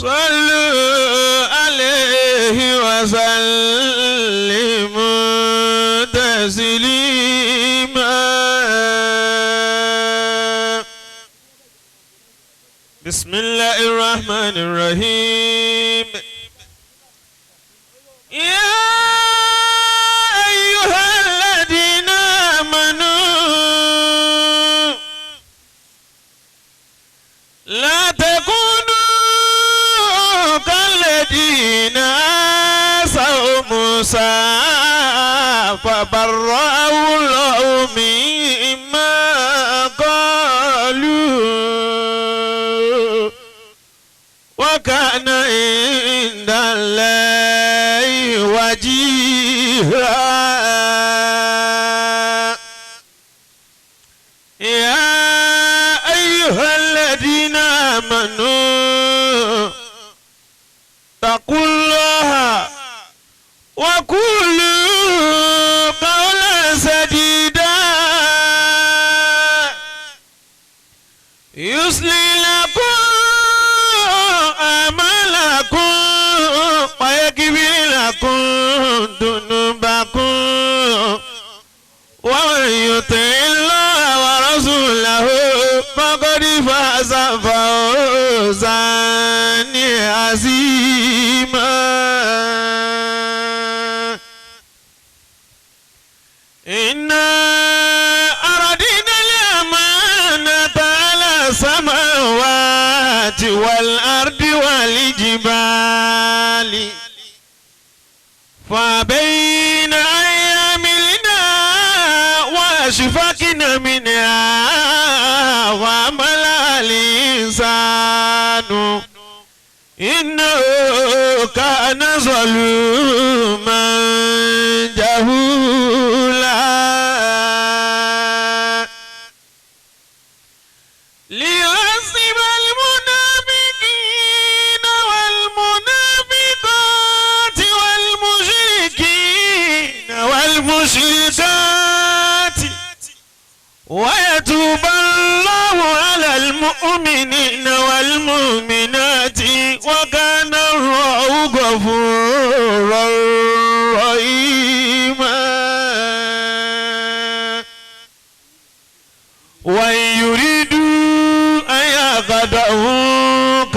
صلوا عليه وسلموا تسليما. بسم الله الرحمن الرحيم. يا أيها الذين آمنوا لا تكونوا كالذين آسوا موسى فبرأه الله مما قالوا وكان عند الله وجيها. يا أيها الذين آمنوا اتقوا الله وقولوا قولا سديدا يصلح لكم أعمالكم ويغفر لكم ذنوبكم ومن يطع الله ورسوله فقد فاز فوزا عظيما. إنا أردنا الأمانة على السماوات والأرض والجبال فأبين أن يحملنها وأشفقن منها وحملها الإنسان إنه كان ظلوما جهولا. ليعذب المنافقين والمنافقات والمشركين والمشركات ويتوب الله على المؤمنين والمؤمنات وكان الله غفورا رحيما. وإن يريدوا أن يخدعوك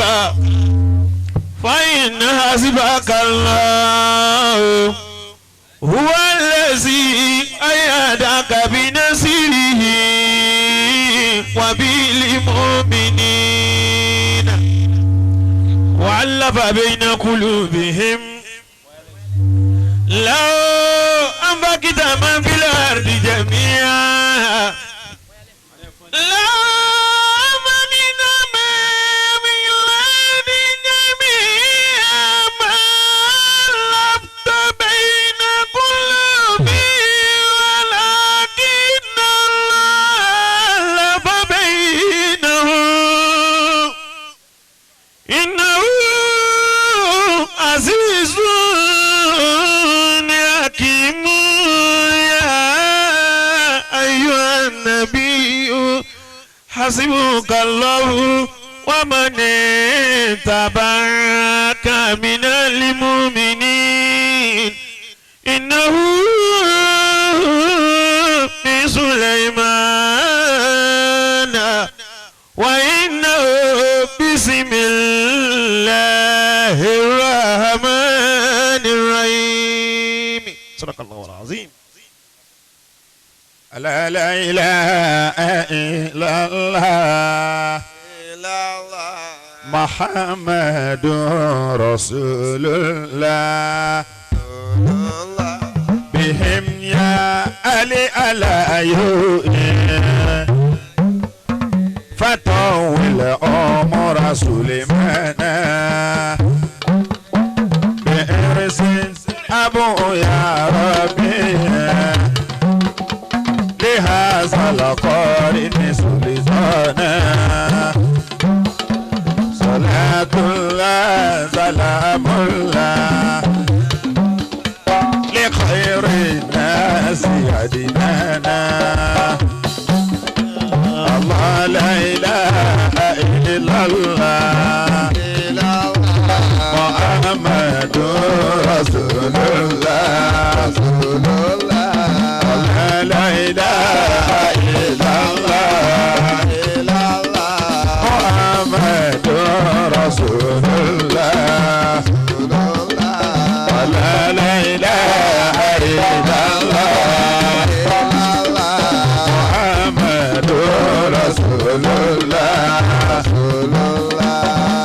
فإن حسبك الله هو الذي أيدك بنصره وبالمؤمنين وألف بين قلوبهم لو أنفقت ما في الأرض جميعا لو أنفقت ما في الأرض جميعا ما ألفت بين قلوبهم ولكن الله ألف بينهم إنه عزيز حكيم. يا أيها النبي حسبك الله ومن اتبعك من المؤمنين إنه من سليمان وإنه بسم الله الرحمن الرحيم. صدق الله العظيم. لا لا إله إلا الله محمد رسول الله بهم يا علي على فطول عمر سليمان بإرس أبو يا ربي لهذا القرن سلطانا صلاة الله سلام الله لخير الناس عدنانا الله لا إله إلا الله. رسول الله ولا لا إله إلا الله محمد رسول الله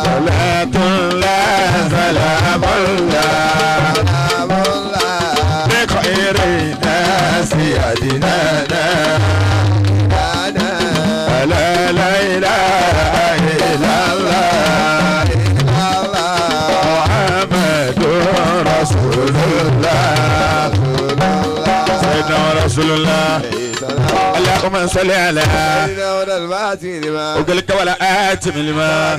صلاة الله سلام الله بخير الناس أدنانا لا لا إله إلا الله محمد رسول الله سيدنا رسول الله اللهم صل على وقلك ولا آتم لما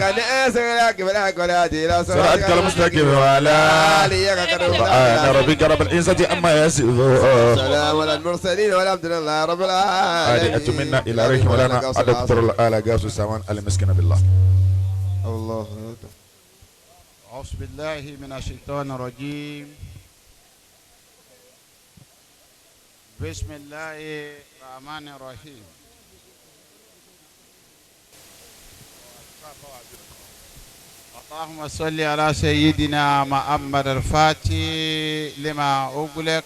صراطك المستقيم وعلى سبحان ربك رب العزة عما يصفون سلام على المرسلين والحمد لله رب العالمين. هذه منا إلى ريح ولنا الدكتور الآلة قاسو سامان المسكين بالله. الله أكبر. أعوذ بالله من الشيطان الرجيم. بسم الله الرحمن الرحيم. اللهم صل على سيدنا محمد الفاتح لما أغلق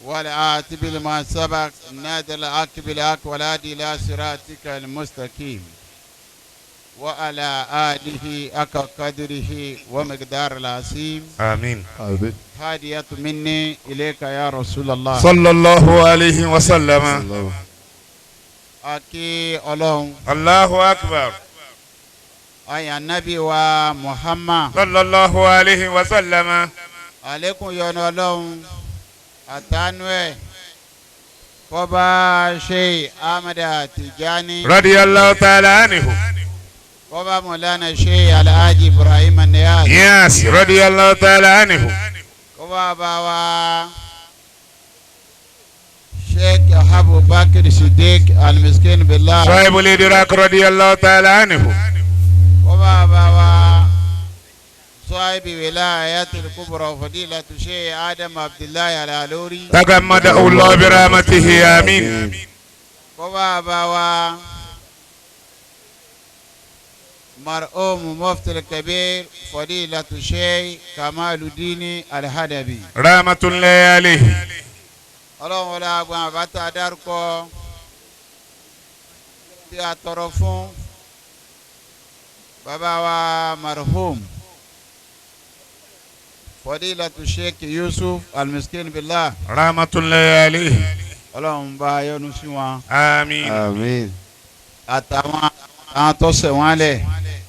والعاتب لما سبق نادى الحق بالحق والهادي إلى صراطك المستقيم وعلى آله حق قدره ومقدار العظيم. آمين. هدية مني إليك يا رسول الله صلى الله عليه وسلم. Aki Ọlọ́run. الله أكبر. Àyàn Nábì wa Muhammad صلى الله عليه وسلم. Àlékún yọ́nú Ọlọ́run àtànú ẹ̀ kó bá Sheikh Ahmad Tijani رضي الله تعالى عنه. kó bá Mọ̀lánà Sheikh Alhaji Ibrahim Niyaz Yes رضي الله تعالى عنه. kó bá bá wa Sheikh Abu Bakr Siddiq Al-Miskin Billah صاحب الإدراك رضي الله تعالى عنه. kó bá bá wa صاحب ولاية الكبرى فضيلة الشيخ آدم عبد الله العلوري تغمده الله برحمته آمين. kó bá bá wa مرحوم مفتي الكبير فضيلة الشيخ كمال الدين الهدبي رحمة الله عليه. Ọlọ́run wọlé agbọn àbáta dárúkọ tí a tọrọ fún bàbá wa marhum fadilatu Sheikh Yusuf Al-Miskin Billah رحمة الله عليه. Ọlọ́run bá yọ́nú sí wọn آمين. آمين. àtàwọn àwọn tó ṣẹ̀ wọ́n lẹ̀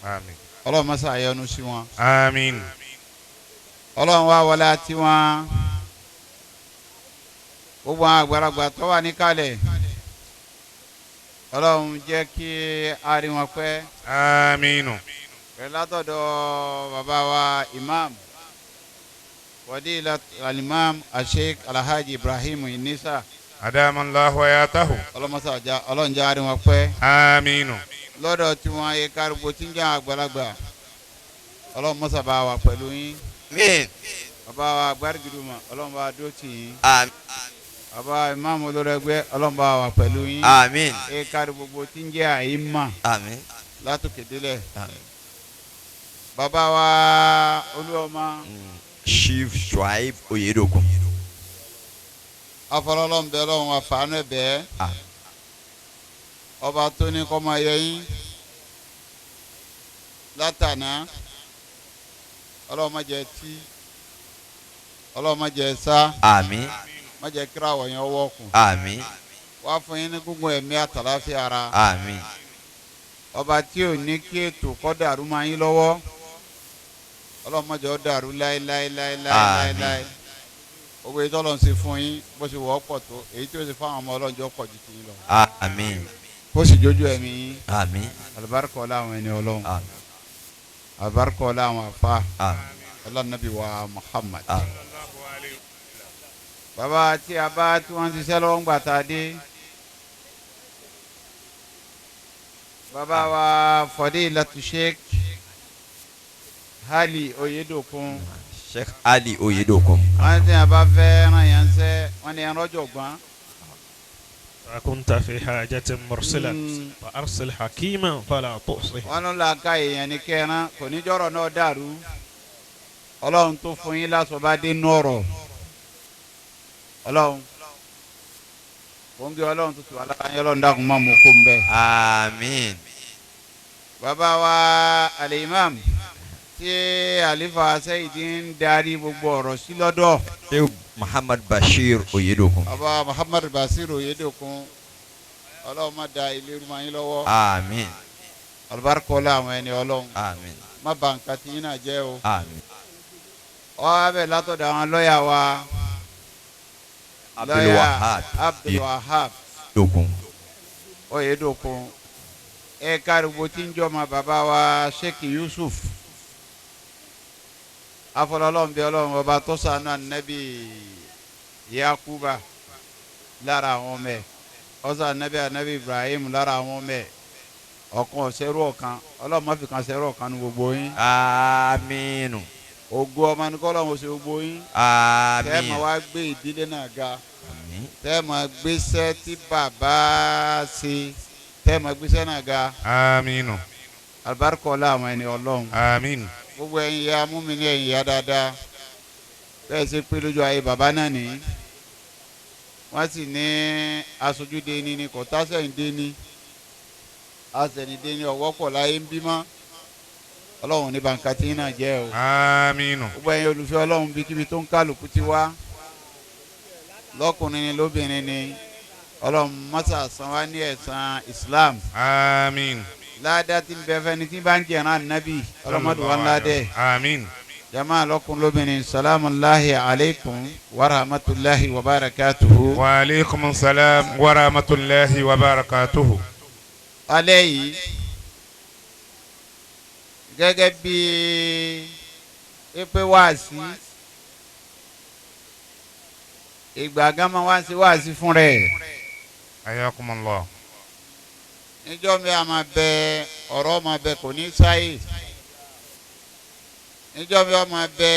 آمين. Ọlọ́run má ṣe yọ́nú sí wọn. آمين. Ọlọ́run wá wọlé àti wọn gbogbo àwọn àgbàlagbà tó wà níkàlẹ̀ Ọlọ́run jẹ́ kí a rí wọn pẹ́. آمين. Pẹ̀lú látọ̀dọ̀ bàbá wa imam fadilat alimam asheik alhaji Ibrahim Inisa أدام الله حياته. ọlọ́mọsàjà Ọlọ́run jẹ́ a rí wọn pẹ́. آمين. Lọ́dọ̀ tí wọ́n yẹ kárùgbó tí ń jẹ́ àgbàlagbà Ọlọ́run mọ́sà bá wa pẹ̀lú yín. Àmín. Bàbá wa agbárígidùmọ̀ Ọlọ́run bá dó tì yín. Àmín. Bàbá imam olórí ẹgbẹ́ Ọlọ́run bá wa pẹ̀lú yín. Àmín. Ẹ kárí gbogbo tí ń jẹ́ àyímà Àmín. látòkè délẹ̀. Àmín. Bàbá wa olúọmọ Chief Shuaib Oyedokun. afọlọ́lọ́mbẹ Ọlọ́run àfààní ẹ̀bẹ́ Àmín. ọba tó ní kọ́ máa yẹ yín látàná Ọlọ́run má jẹ́ tí Ọlọ́run má jẹ́ sá Àmín. má jẹ́ kíráwọ̀ yẹn wọ́ọ̀kùn Àmín. wá fún yín ní gúngun ẹ̀mí àtàláfíà ara Àmín. ọba tí ò ní kí ètò kọ́ dàrú máa yín lọ́wọ́ Ọlọ́run má jẹ́ ó dàrú láéláéláéláéláé gbogbo èyí tọ́lọ́run ṣe fún yín bó ṣe wọ́ pọ̀ tó èyí tí ó ṣe fáwọn ọmọ Ọlọ́run jọ pọ̀ ju ti yín lọ Àmín. kó sì jójú ẹ̀mí yín Àmín. alibarika ọlá àwọn ẹni Ọlọ́run Àmín. alibarika ọlá àwọn afa Àmín. ọlá nàbí wa Muhammad. Àmín. Bàbá tí a bá tí wọ́n ti ṣiṣẹ́ lọ́wọ́ ń gbà tá a dé bàbá wa Fadilatu Sheikh Hali Oyedokun Sheikh Ali Oyedokun. wọ́n ti a bá fẹ́ ràn yẹn sẹ́ wọ́n ní ẹran jọ̀gbọ́n كنت في حاجة مرسلة فأرسل حكيما فلا تحصي. Wọn ló la ka èèyàn ní kẹran kò ní jọ̀rọ̀ náà dàrú. Ọlọ́run tó fún yín lásọ bá dé nọ̀rọ̀. Ọlọ́run kòńgẹ́ Ọlọ́run tó tù wá lára yín, Ọlọ́run dákun má mú kó ń bẹ́ẹ̀. Àmín. Bàbá wa alimam tí àlífà sẹ́yìndì ń darí gbogbo ọ̀rọ̀ sí lọ́dọ̀. Sheikh Muhammad Bashir Oyedokun. Bàbá Muhammad Bashir Oyedokun, Ọlọ́run má da ilé rúmọ yín lọ́wọ́. Àmín. Alibarikọ́lá àwọn ẹni Ọlọ́run. Àmín. Má bà nǹkan tí yín náà jẹ́ o. Àmín. Ọ abẹ látọ̀dọ̀ àwọn lọ́ọ̀yà wa. Abdulwahab. Abdulwahab Oyedokun. Oyedokun. Ẹ kariwo tí ń jọmọ bàbá wa Sheikh Yusuf. Afọlọlọ́run bí Ọlọ́run ọba tó ṣàánú Ànábì Yakuba lára àwọn ọmọ ẹ̀, ọsàn Ànábì Ibrahim lára àwọn ọmọ ẹ̀. Ọ̀kan ọ̀sẹ̀rú ọ̀kan, Ọlọ́run má fi kan ṣẹrú ọ̀kan nu gbogbo yín. Àmín. Ògo ọmọ ní kọ́lọ́run ó ṣe gbogbo yín. Tẹ́ ẹ Àmín. máa wá gbé ìdílé náà ga, Àmín. tẹ́ ẹ máa gbéṣẹ́ tí bàbá ṣe, tẹ́ ẹ máa gbéṣẹ́ náà ga. Àmín. Alibarikọ́lá àwọn ẹni Ọlọ́run. Àmín. Gbogbo ẹ̀yin ya mú mi ní ẹ̀yin ya dáadáa bẹ́ẹ̀ ṣe pé lójú ayé bàbá náà ní. Wọ́n sì ní aṣojú deni ni kò tásẹ̀yìn deni, aṣẹ̀yìn deni ọ̀wọ́ pọ̀ láyé ń bímọ. Ọlọ́run ní bàǹkà tí náà jẹ́ o. Àmín. Gbogbo ẹ̀yin olùfẹ́ Ọlọ́run bí kíbi tó ń kálukú ti wá, lọ́kùnrin ni lóbìnrin ni, Ọlọ́run mọ́sà san wá ní ẹ̀san Islam. Àmín. Láàdá tí ń bẹ fẹ́ni tí bá ń jẹ̀rán nábì, ọlọ́mọdé wa ńlá dẹ̀. Àmín. Jama lọ́kùnrin lóbìnrin, salamu alaykum wa rahmatulahi wa barakatuhu. Wa aleykum salam wa rahmatulahi wa barakatuhu. Alẹ́ yìí gẹ́gẹ́ bí epe wáàsí ìgbà gan máa wá sí wáàsí fún rẹ̀. Ayakumullah. Níjọ́ mi a máa bẹ ọ̀rọ̀ máa bẹ kò ní sáyè. Níjọ́ mi a máa bẹ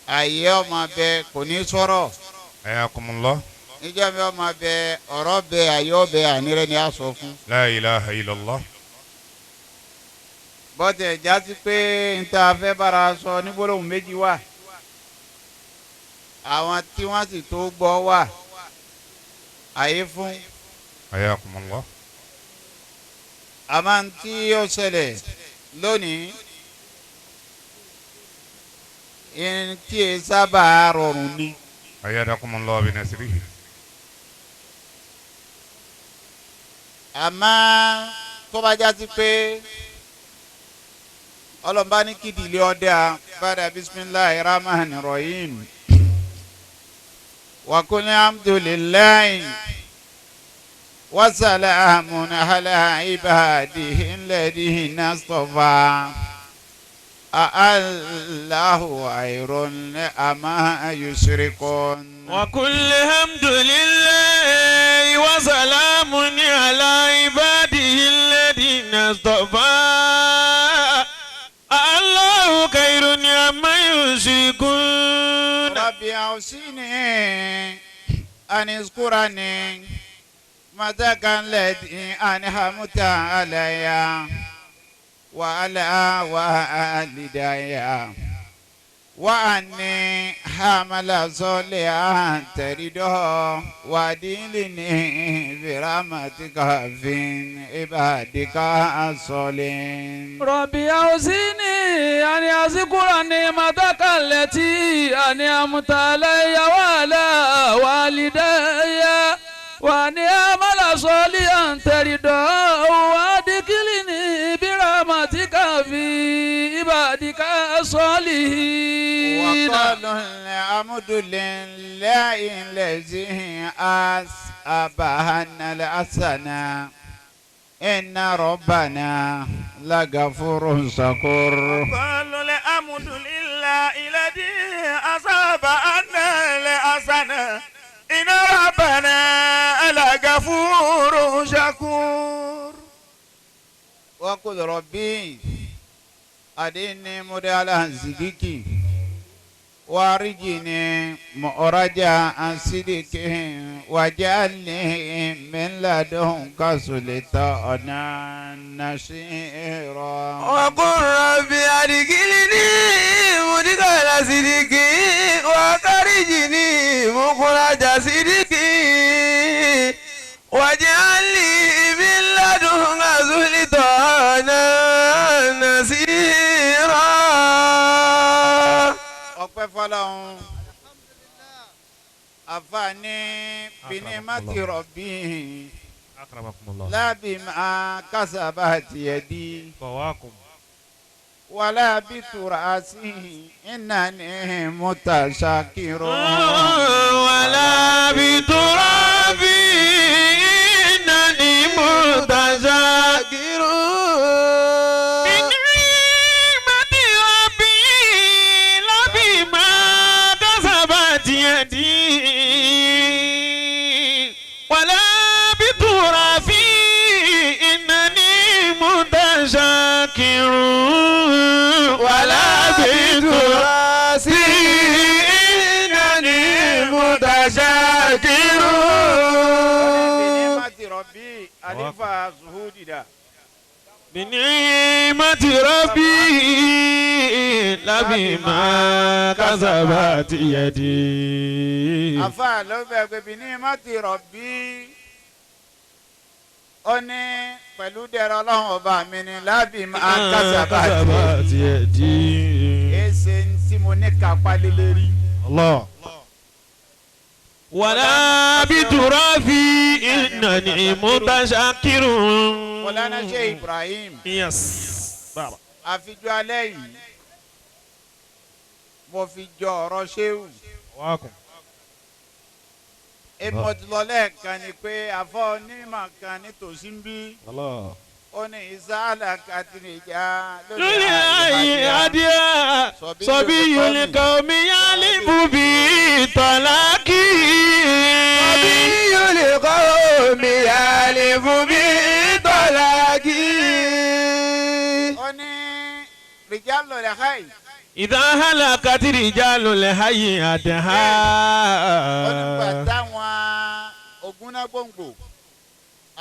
àyè ọ máa bẹ kò ní sọ̀rọ̀. Ayakumullah. Níjọ́ mi a máa bẹ ọ̀rọ̀ bẹ àyè ọ bẹ ànírẹ́ ni a sọ fún. La ilaha illallah. Bọ́tẹ̀ jásí pé n ta fẹ́ bára sọ ní gbólóhùn méjì wà. Àwọn tí wọ́n sì tó gbọ́ wà. Àyè fún. Ayakumullah. Àmọ́ tí ó ṣẹlẹ̀ lónìí, ẹni tí e sábà rọrùn ni. Ayadakumullah bi nasrihi. Àmọ́ tó bá jásí pé ọlọ́mọba ní kìdìlé ọdẹ bàdà bisimilahi rahman rahim wa kul alhamdulillahi wa salamun ala ibadihi alladhina istafa Allahu khayrun amma yushrikun. Wa kul alhamdulillahi wa salamun ala ibadihi alladhina istafa Allahu khayrun amma yushrikun. Rabbi awsini an izkurani mataka alladhi an'amta alayya wa ala walidayya wa anni hamala solihan tarido wa dilini bi rahmatika fi ibadika as-solihin. Rabbi awzini an azkura ni'mataka allati an'amta alayya wa ala walidayya wa an a'mala salihan tarido wa adkhilni bi rahmatika fi ibadika as-solihin. Wa qalu alhamdulillahi allazi asbahana al-hasana inna rabbana lagafurun shakur. Qalu alhamdulillahi alladhi asbahana al-hasana inna rabbana lagafurun shakur. Wa qul rabbi adini mudala zidiki وارجني مؤرجا صدق واجعلني من لدنك سلطانا نصيرا. وقل رب أدخلني مدخل صدق وأخرجني مخرج صدق واجعل لي من لدنك سلطانا نصيرا. Ọpẹ́ fọ́lọ́run. Àfààní binimati rọ̀bì Akramakumullah. lábì máa kásábà tiẹ̀ di Qawakum. wàlá bí turasi ìnáni mutashakiru. ولا بترابي إنني متشاكر بنعمة ربي لا بما كسبت يدي ولا بترافي إنني متشاكر ولا بتراسي إنني متشاكر. Binimati rọ̀bì àlífà zuhudida. بنعمة ربي لا بما كسبت يدي. Àfà ló bẹ̀ pé binimati rọ̀bì ó ní pẹ̀lú dẹ̀rọ ọlọ́run ọba mi ni lábì máa kásábà tiẹ̀ di. يدي. Èsè tí mo ní kápá lé lérí. Allah. ولا بترافي إنني متشكر. Mọ̀lánà ṣe Ibrahim Yes. Baba. àfijọ́ alẹ́ yìí mo fi jọ ọ̀rọ̀ ṣéwù. Qawakum. Èmi ti lọ lẹ́ẹ̀kan ni pé àfọ onímọ̀ kan nítòsí ń bí Allah. ó ní ìsáàlà kàtìrìjà lórí ayé adìẹ sọbí yìí mi yálì bùbí tọ́lákì. صبي القوم يالف بالطلاق. Ó ní rìjálò rẹ̀ háì. ìdá hàlàkàtì rìjálù lè háyè àdìhà. Ó ní gbà táwọn ògúnnágbòǹgbò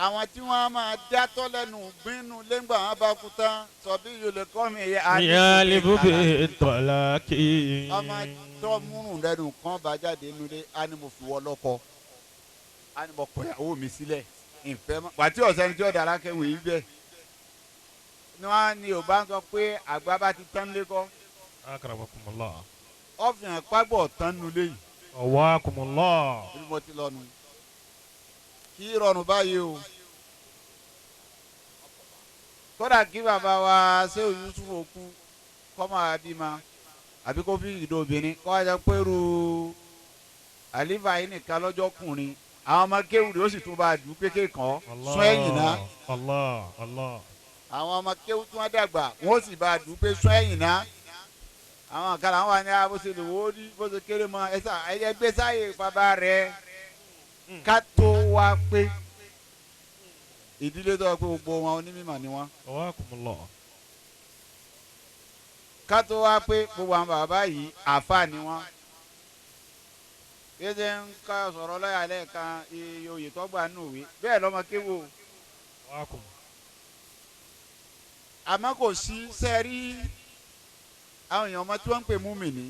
àwọn tí wọ́n máa dátọ́ lẹ́nu gbínú lẹ́ngbà wọn bá kú tán sọbí yìí kọ́ mi yálì bùbí tọ́lákì. Ọmọ tó múrùn lẹ́nu kan bá jáde nulẹ̀ á ní mo fi wọ́ lọ́kọ á ní mo kọ ìyàwó mi sílẹ̀ ìfẹ́ mọ́ wàtí ọ̀sẹ̀ ní tí ọ̀dà alákẹ́wò yìí bẹ́ẹ̀ ni wọ́n ní Yorùbá ń sọ pé àgbà bá ti tán lẹ́kọ́ Akramakumullah. ọ̀fìn pàgbọ̀ tán nulẹ̀ yìí Qawakumullah. bí mo ti lọ nu kí rọrùn báyìí o kódà kí bàbá wa Ṣéhù Yusuf kú kọ́ máa bímọ àbí kó fi ìdó obìnrin kọ́ wá jẹ́ pé ru àlífà yìí nìkan lọ́jọ́ kùnrin àwọn ọmọ kéwù ó sì tún bá a dùn kékeré kan sún ẹ̀yìn náà Allah. Allah. àwọn ọmọ kéwù tí wọ́n dàgbà wọ́n ó sì bá a dùn pé sún ẹ̀yìn náà àwọn kan àwọn wà ní bó ṣe lè wó rí bó ṣe kéré mọ ẹ sà ẹ gbé sáyè bàbá rẹ ká tó wá pé ìdílé tó wá pé gbogbo wọn onímọ̀ ni wọn Qawakumullah. ká tó wá pé gbogbo àwọn bàbá yìí àfa ni wọn bí ẹ ṣe ń ká sọ̀rọ̀ lọ́yà lẹ́ẹ̀kan iye oyè tó gbà nù wí bẹ́ẹ̀ lọ́mọ kéwò Qawakum. àmọ́ kò sí sẹ́rí àwọn èèyàn ọmọ tí wọ́n ń pè múmìnì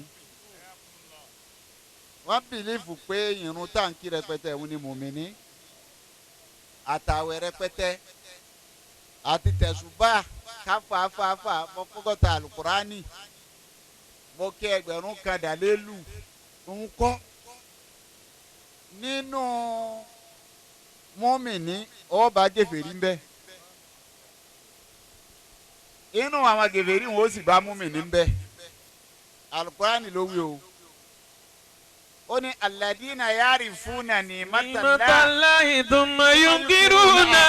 wọ́n bìlífù pé irun táǹkì rẹpẹtẹ òun ni mùmìnì àtàwẹ̀ rẹpẹtẹ àti tẹ̀sùbà káfàáfàáfà mọ́kọ́gọ́ta alukurani mo kí ẹgbẹ̀rún kan dàlélù ń kọ́ nínú mùmìnì ọba jẹ́fẹ̀rí ń bẹ inú àwọn gèfèrí wọn ó sì bá mùmìnì ń bẹ alukurani ló wí o ó ní aladina yari fúnà ní mátàlá Matallahi thumma yunkiruna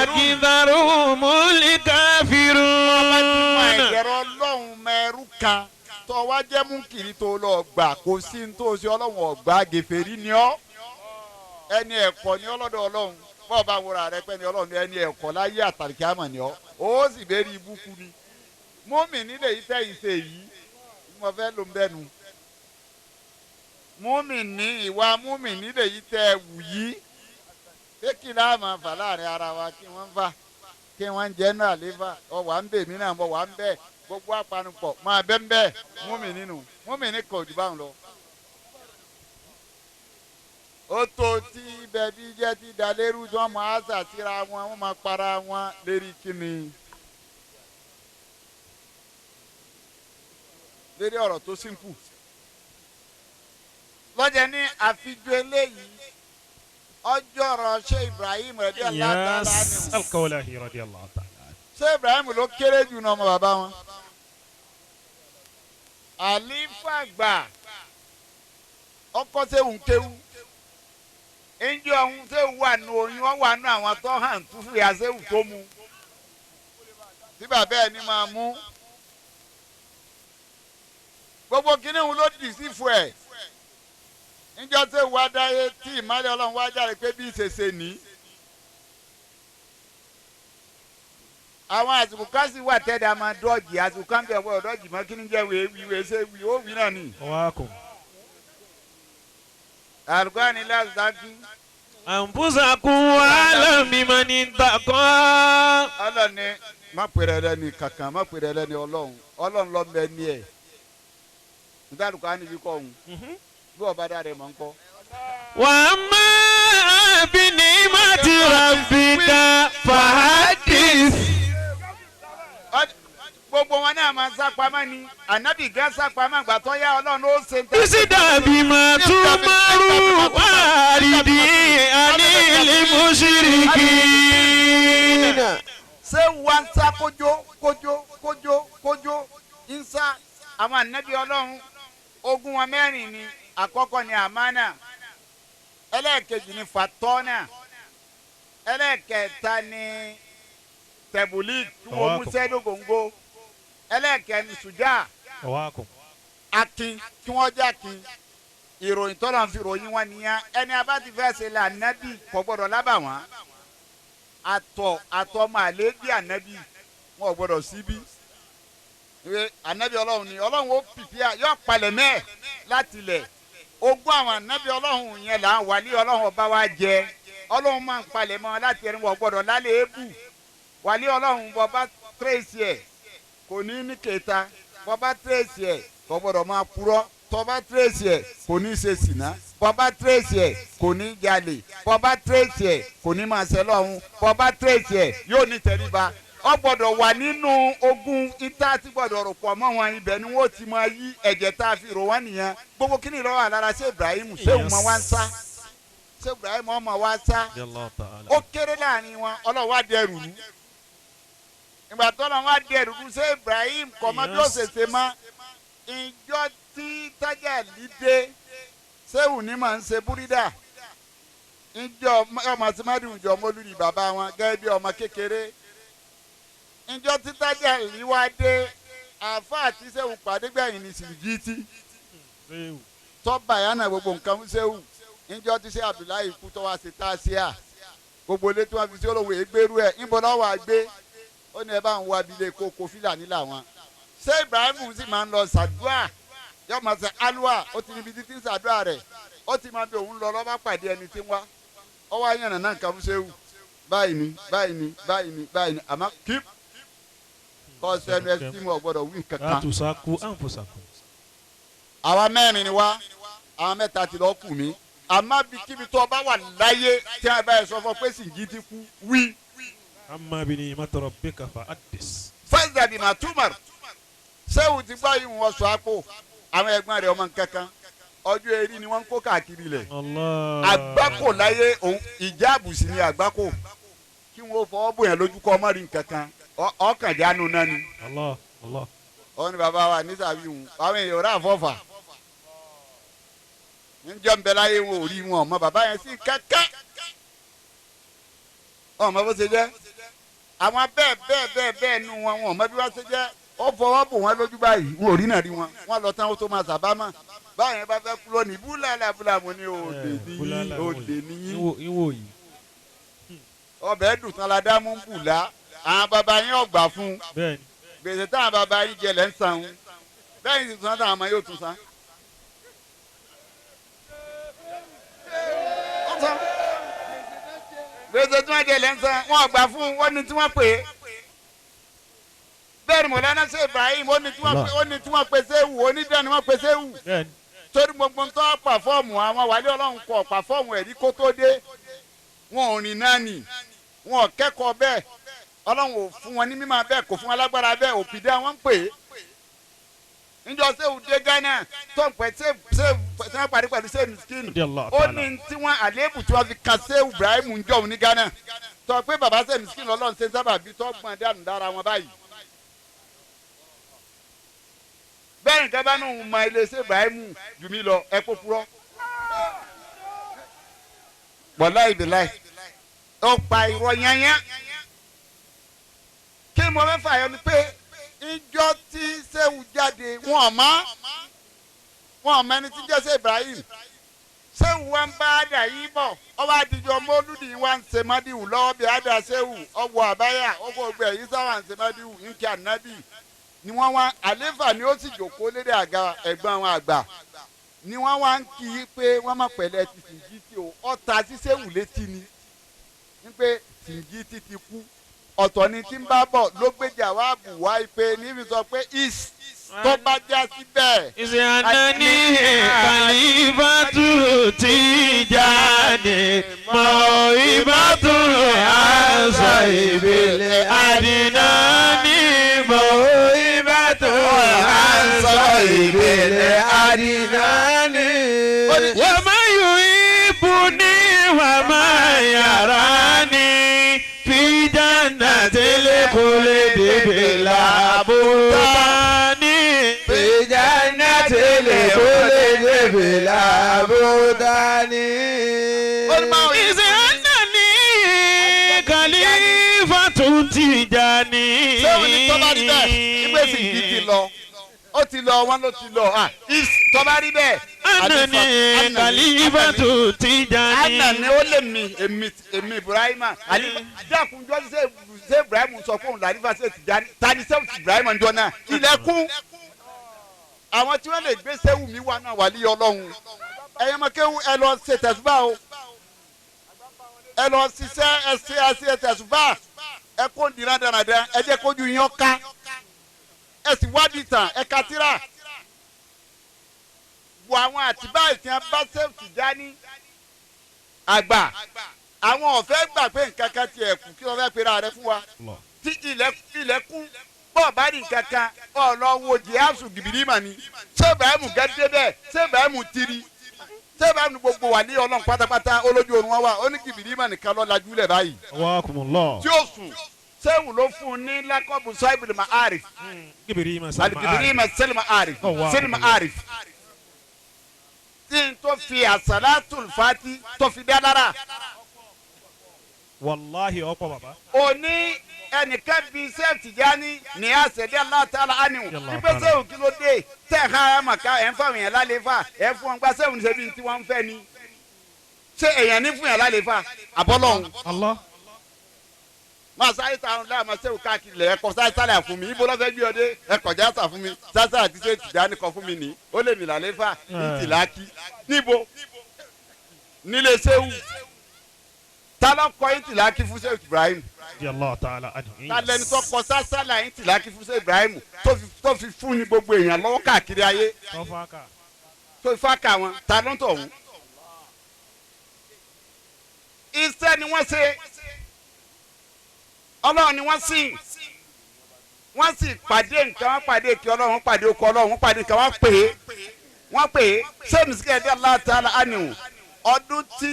akitharuhumul kafirun. ẹ̀rọ ọlọ́run mẹ́rù kan tó wá jẹ́ mú kiri tó lọ gbà kò sí ní tó ṣe ọlọ́run ọ̀gbà gèfèrí ni ọ́ ẹni ẹ̀kọ́ ni ọlọ́dọ̀ ọlọ́run bọ́ọ̀ bá wúra rẹ pẹ́ ni ọlọ́run ẹni ẹ̀kọ́ láyé àtàlùkíámọ̀ ni ọ́ ó sì bẹ́ẹ̀ rí ibùkún ni mọ́mì nílé yìí tẹ́ ìṣe yìí mo fẹ́ ló ń bẹ́nu. Múmìnì ìwà múmìnì lèyí tẹ́ ẹ wù yí. Pé kí láà máa fà láàrin ara wa kí wọ́n fà kí wọ́n ń jẹ́ náà léfà ọ wà ń bè mí náà mo wà ń bẹ̀ gbogbo apanupọ̀ máa bẹ́ ń bẹ́ múmìnì nù múmìnì kò jù báwọn lọ. Ó tó tí ibẹ̀ bí jẹ́ ti dalérú tí wọ́n máa sà síra wọn wọ́n máa para wọn lérí kíni. Lérí ọ̀rọ̀ tó simple. Lọ́jọ́ ní àfijọ́ eléyìí ọjọ́ ọ̀rọ̀ ṣé Ibrahim rẹ̀ Yes, Al-Kawlahi radiyallahu ta'ala. Ṣé Ibrahim ló kéré jù náà ọmọ bàbá wọn. Àlífà gbà ọkọ sẹ́wùn kéwú ǹjẹ́ ọ̀hún sẹ́wù wà nù oyún ọ wà nù àwọn tó hàn tó fìyà sẹ́wù tó mu tí bàbá ẹ̀ ní máa mú gbogbo kínní òun ló dì sí fún ẹ̀ ǹjọ́ sẹ́wù wá dáyé tí ìmọ̀lẹ́ ọlọ́run wá jáde pé bí ìṣẹ̀ṣe ní. Àwọn àsìkò kan sì wà tẹ́lẹ̀ a máa dọ́ọ̀jì àsìkò kan bẹ̀ wọ́n dọ́ọ̀jì mọ́ kí ni jẹ́ wíwé wíwé ṣé wí ó wí náà ni. Wákùn. Al-Qur'ani láti. Anfusakum wa mimman ittaqa. Ọlọ́run ni má pèrè lẹ́ni kankan má pèrè lẹ́ni ọlọ́run ọlọ́run ló mọ ẹni ẹ̀ níta Al-Qur'ani fi kọ́ òun bí ọba dá rẹ̀ mọ̀ ń kọ́. Wa amma bi ni'mati rabbika fahaddith. Gbogbo wọn náà máa ń sápamọ́ ni ànábì gán sápamọ́ àgbà tó yá ọlọ́run ó ṣe ń tẹ́. Ìsìdàbí máa tún márù wárìdì ànílì mùsírìkì. Ṣé wà ń sá kójó kójó kójó kójó ń sá àwọn ànábì ọlọ́run ogun wọn mẹ́rin ni àkọ́kọ́ ni àmánà ẹlẹ́ẹ̀kejì ni fàtọ́nà ẹlẹ́ẹ̀kẹta ni tẹ̀bùlì tí wọ́n mú sẹ́dógóńgó ẹlẹ́ẹ̀kẹni sùjá akin tí wọ́n jẹ́ akin ìròyìn tọ́lọ̀ ń fi ròyìn wọn nìyẹn ẹni a bá ti fẹ́ ṣe la ànábì kò gbọ́dọ̀ lábà wọ́n àtọ̀ àtọ̀ máa lé bí ànábì wọn ò gbọ́dọ̀ síbí ìwé ànábì ọlọ́run ni ọlọ́run ó pìpìà yóò palẹ̀ mẹ́ẹ̀ láti lẹ̀ ogún àwọn ànábì ọlọ́run yẹn là ń wàlí ọlọ́run ọba wa jẹ ọlọ́run máa ń palẹ̀ mọ́ láti ẹni wọ́n gbọ́dọ̀ lálẹ́ èébù wàlí ọlọ́run bọba tírèsì ẹ̀ kò ní ní kẹta bọba tírèsì ẹ̀ kò gbọ́dọ̀ máa purọ́ tọba tírèsì ẹ̀ kò ní ṣe sìná bọba tírèsì ẹ̀ kò ní jalè bọba tírèsì ẹ̀ kò ní máa ṣe lọ́hùn bọba tírèsì ẹ̀ yóò ní tẹríba ó gbọ́dọ̀ wà nínú ogun ìta tí gbọ́dọ̀ rò pọ̀ mọ́ wọn ibẹ̀ ni wọ́n ti máa yí ẹ̀jẹ̀ tá a fi rò wọ́n nìyẹn gbogbo kíni lọ́wọ́ àlára ṣé Ibrahim ṣé òun máa wá ń sá ṣé Ibrahim ọmọ wa sá ó kéré láàrin wọn ọlọ́wọ́ á dẹrù rú ìgbà tó lọ́wọ́ á dẹrù rú ṣé Ibrahim kọ̀ mọ́ bí ó ṣe ṣe mọ́ ìjọ tí tájàlí dé ṣéwù ní màá ń ṣe búrídà ìjọ ọmọ tí mádùn ìjọ mọ́lúdì bàbá wọn gẹ́gẹ́ bí ọmọ kékeré ìjọ tí tájàlí wá dé àáfàá tí ṣéwù pàdé gbẹ̀yìn ní sìgìtì tọ́ba yánà gbogbo nǹkan fún ṣéwù ìjọ tí ṣé Abdullahi kú tọ́wá ṣe táṣíà gbogbo ilé tí wọ́n fi sí olówó ègbérú ẹ̀ ńbọ lọ́wọ́ àgbé ó ní ẹ bá ń wá abilé kókó fílàní làwọn ṣé Ibrahim sì máa ń lọ ṣàdúà yóò máa ṣe alúà ó ti níbi títí ń ṣàdúà rẹ̀ ó ti máa bí òun lọ lọ́ba pàdé ẹni tí ń wá ó wá yànnà náà nǹkan fún ṣéwù báyìí ni báyìí ni báyìí ni báyìí ni àmọ́ kíp kọ́ sẹ́nu ẹ tí mo gbọ́dọ̀ wí kankan. Látùsákú àǹfọ̀sàkù. Àwa mẹ́rin ni wá àwọn mẹ́ta ti lọ́ọ́ kù mí àmọ́ bíkíbi tó o bá wà láyé tí a bá yẹ sọ fún ọ pé sìngì ti kú wí. Amma bi ni'mati rabbika fa'addis. Fẹ́ǹsì àbí màtúmọ̀rù sẹ́wù ti gbọ́ yìí wọ́n sọ àpò àwọn ẹ̀gbọ́n rẹ̀ ọmọ nkankan ọjọ́ eré ni wọ́n ń kó káàkiri lẹ̀. Àgbákò láyé òun ìjáàbù sí ni àgbákò kí wọ́n fọwọ́ bóyá lójú kọ́ ọmọ rí nkankan ọkàn jánu náà ni. Allah Allah. Ó ní bàbá wa nísàbí wọn àwọn èèyàn rà fọ́fà njọ́ ń bẹ láyé wọn ò rí wọn ọmọ bàbá yẹn sí kankan ọmọ bó ṣe jẹ́ àwọn bẹ́ẹ̀ bẹ́ẹ̀ bẹ́ẹ̀ bẹ́ẹ̀ nu wọn wọn ọmọ bí wọ́n ṣe jẹ́ ó fọwọ́ bò wọ́n lójú báyìí wọn ò rí náà rí wọn wọn lọ tán ó tó máa sàbámà báyẹn bá fẹ́ kú lónìí búlàlà búlà mo ní òde níyí òde níyí ọbẹ̀ dùn tán la dá mú bùlá àwọn bàbá yín ọgbà fún gbèsè táwọn bàbá yín jẹ lẹ́ ń san bẹ́ẹ̀ ni tún táwọn ọmọ yóò tún san. ń san. Gbèsè tí wọ́n jẹ lẹ́ ń san, wọ́n gbà fún wọn ní tí wọ́n pè é. Bẹ́ẹ̀ ni Mọ̀lánà ṣe Ibrahim, ó ní tí wọ́n pè ó ní tí wọ́n pè Ṣéwù, ó ní bẹ́ẹ̀ ni wọ́n pè Ṣéwù. Bẹ́ẹ̀ni. Torí gbogbo ń tọ́ pàfọ́ọ̀mù àwọn wàlẹ́ Ọlọ́run kọ̀ pàfọ́ọ̀mù ẹ̀rí kó tó dé. Wọn ò rìn náà nì, wọn ò kẹ́kọ̀ọ́ bẹ́ẹ̀. Ọlọ́run ò fún wọn ní mímọ̀ bẹ́ẹ̀, kò fún wọn lágbára bẹ́ẹ̀, òpìdá wọn ń pè é. Níjọ́ Ṣéwù dé Ghana tó ń pẹ́ Ṣéwù tí wọ́n parí pẹ̀lú Ṣéwù Miskin Radiyallahu ó ta'ala. ní tí wọ́n àléébù tí wọ́n fi kan Ṣéwù Ibrahim ń jọ̀hún ní Ghana tó pé bàbá Ṣéwù Miskin lọ́lọ́run ṣe sábà bí tó gbọ́n dànù dára wọn báyìí. Bẹ́ẹ̀ nǹkan bá nù mọ ilé Ṣéwù Ibrahim jù mí lọ ẹ kó purọ́. Wàláhì bíláì ó pa irọ́ yányá. Kí mo fẹ́ fàyọ ni pé ìjọ tí Ṣéwù jáde wọn mọ́ wọn mọ ẹni tí jẹ́ Ṣéwù Ibrahim. Ṣéwù wa ń bá àdà yìí bọ̀ ọba àdìjọ mọ́lúdì wa ń ṣe mádìwù lọ́wọ́ bí àdà Ṣéwù ọwọ́ àbáyà ọwọ́ ọgbẹ́ yìí sáwà ń ṣe mádìwù ń kí ànábì ni wọ́n wá àléfà ni ó sì jòkó lédè àga ẹ̀gbọ́n àwọn àgbà ni wọ́n wá ń kí i pé wọ́n má pẹ̀lẹ́ ti Sìngítì o ọ̀tá sí Ṣéwù létí ni ní pé Sìngítì ti kú ọ̀tọ̀ ni tí ń bá bọ̀ ló gbéjà wá bù wá pé níbi sọ pé is tó bá já sí bẹ́ẹ̀. Ìsìnàní kàlífàtú Tìjàní mọ̀ ìbátú àṣà ìbílẹ̀ àdínání mọ̀ ìbátú àṣà ìbílẹ̀ àdínání. Wà má yù ibù ní wà má yàrá ní fi jannatil khuldi bila buhtani. Fi jannatil khuldi bila buhtani. Ìsìnàní kàlífàtú Tìjàní. Ṣéwù ní tó bá rí bẹ́ẹ̀ ìgbé Sìngítì lọ ó ti lọ wọn ló ti lọ ah is tó bá rí bẹ́ẹ̀. Anani kàlífàtú Tìjàní. Anani ó lè mi èmi èmi Ibrahima àlífà dákunjọ́ ṣé Ibrahim sọ fún òun làlífà ṣe Tìjàní tani ṣé Ibrahim ń jọ náà ilẹ̀kùn àwọn tí wọ́n lè gbé Ṣéwù mi wà náà wà lé Ọlọ́run ẹ̀yin ọmọ kéwú ẹ lọ ṣe tẹ̀síbà o ẹ lọ ṣiṣẹ́ ẹ ṣe ẹ ṣe tẹ̀síbà ẹ kó ń dira dáradára ẹ jẹ́ kójú yín ó ká ẹ sì wádìí tàn ẹ ka tírà wo àwọn àtibá ìtìyàn bá Ṣéwù Tìjàní àgbà àwọn ọ̀fẹ́ gbà pé nǹkan kan tiẹ̀ kù kí wọ́n fẹ́ pera rẹ fún wa tí ilẹ̀kùn bọ́ọ̀ bá rí nǹkan kan ọ̀lọ́ wo jìhásù gìbìrì mà ní ṣé Ibrahim gẹ́gẹ́ bẹ́ẹ̀ ṣé Ibrahim tiri ṣé Ibrahim gbogbo wà ní Ọlọ́run pátápátá olójú oorun wọn wà ó ní gìbìrì mà nìkan ló lajú lẹ̀ báyìí Wakumullah. tí ó sùn Ṣéwù ló fún un ní lákọ̀bù sọ́ìbìlì ma'arif Gibiri ma sal aligibiri ma sẹ́lì ma'arif Oh, wow. sẹ́lì ma'arif tí n tó fi àsàlátùl fati tó fi dá lára Wàláhi ọ̀pọ̀ bàbá. òní ẹnìkan bíi Ṣéwù Tìjàní ní àṣẹdé aláàtàlá ánìwò Yallah nígbà Ṣéwù kí ló dé tẹ̀ ká ẹ̀ mà ká ẹ̀ ń fáwọn èèyàn lálẹ́ fà ẹ̀ fún wọn gba Ṣéwù ní ṣebí tí wọ́n ń fẹ́ ni ṣé èèyàn ní fún yàn lálẹ́ fà àbọ́lọ́hún Allah. máa sáré sáwọn láàmú Ṣéwù káàkiri lẹ̀ ẹ̀kọ́ sáré sálẹ̀ fún mi ibo lọ́fẹ́ gbé ọdẹ ẹ̀kọ́ já sà fún mi sásà àti Ṣéwù Tìjàní kọ fún mi ní ó lè mi lálẹ́ fà ní tìlákì níbo nílé Ṣéwù ta ló kọ yín tìlákì fún Ṣéwù Ibrahim Yallah ta'ala anhu. ta lẹni tó kọ sásálà yín tìlákì fún Ṣéwù Ibrahim tó fi fún ní gbogbo èèyàn lọ́wọ́ káàkiri ayé Tọ́fàkà. tó fi fáka wọn ta ló ń tọ̀ wọ́n. Iṣẹ́ ni wọ́n ṣe Ọlọ́run ni wọ́n sìn wọ́n sì pàdé nǹkan wọ́n pàdé kí Ọlọ́run pàdé okò Ọlọ́run pàdé nǹkan wọ́n pè é wọ́n pè é sẹ́mi sí ẹ̀dá aláàtàlá àníwò ọdún tí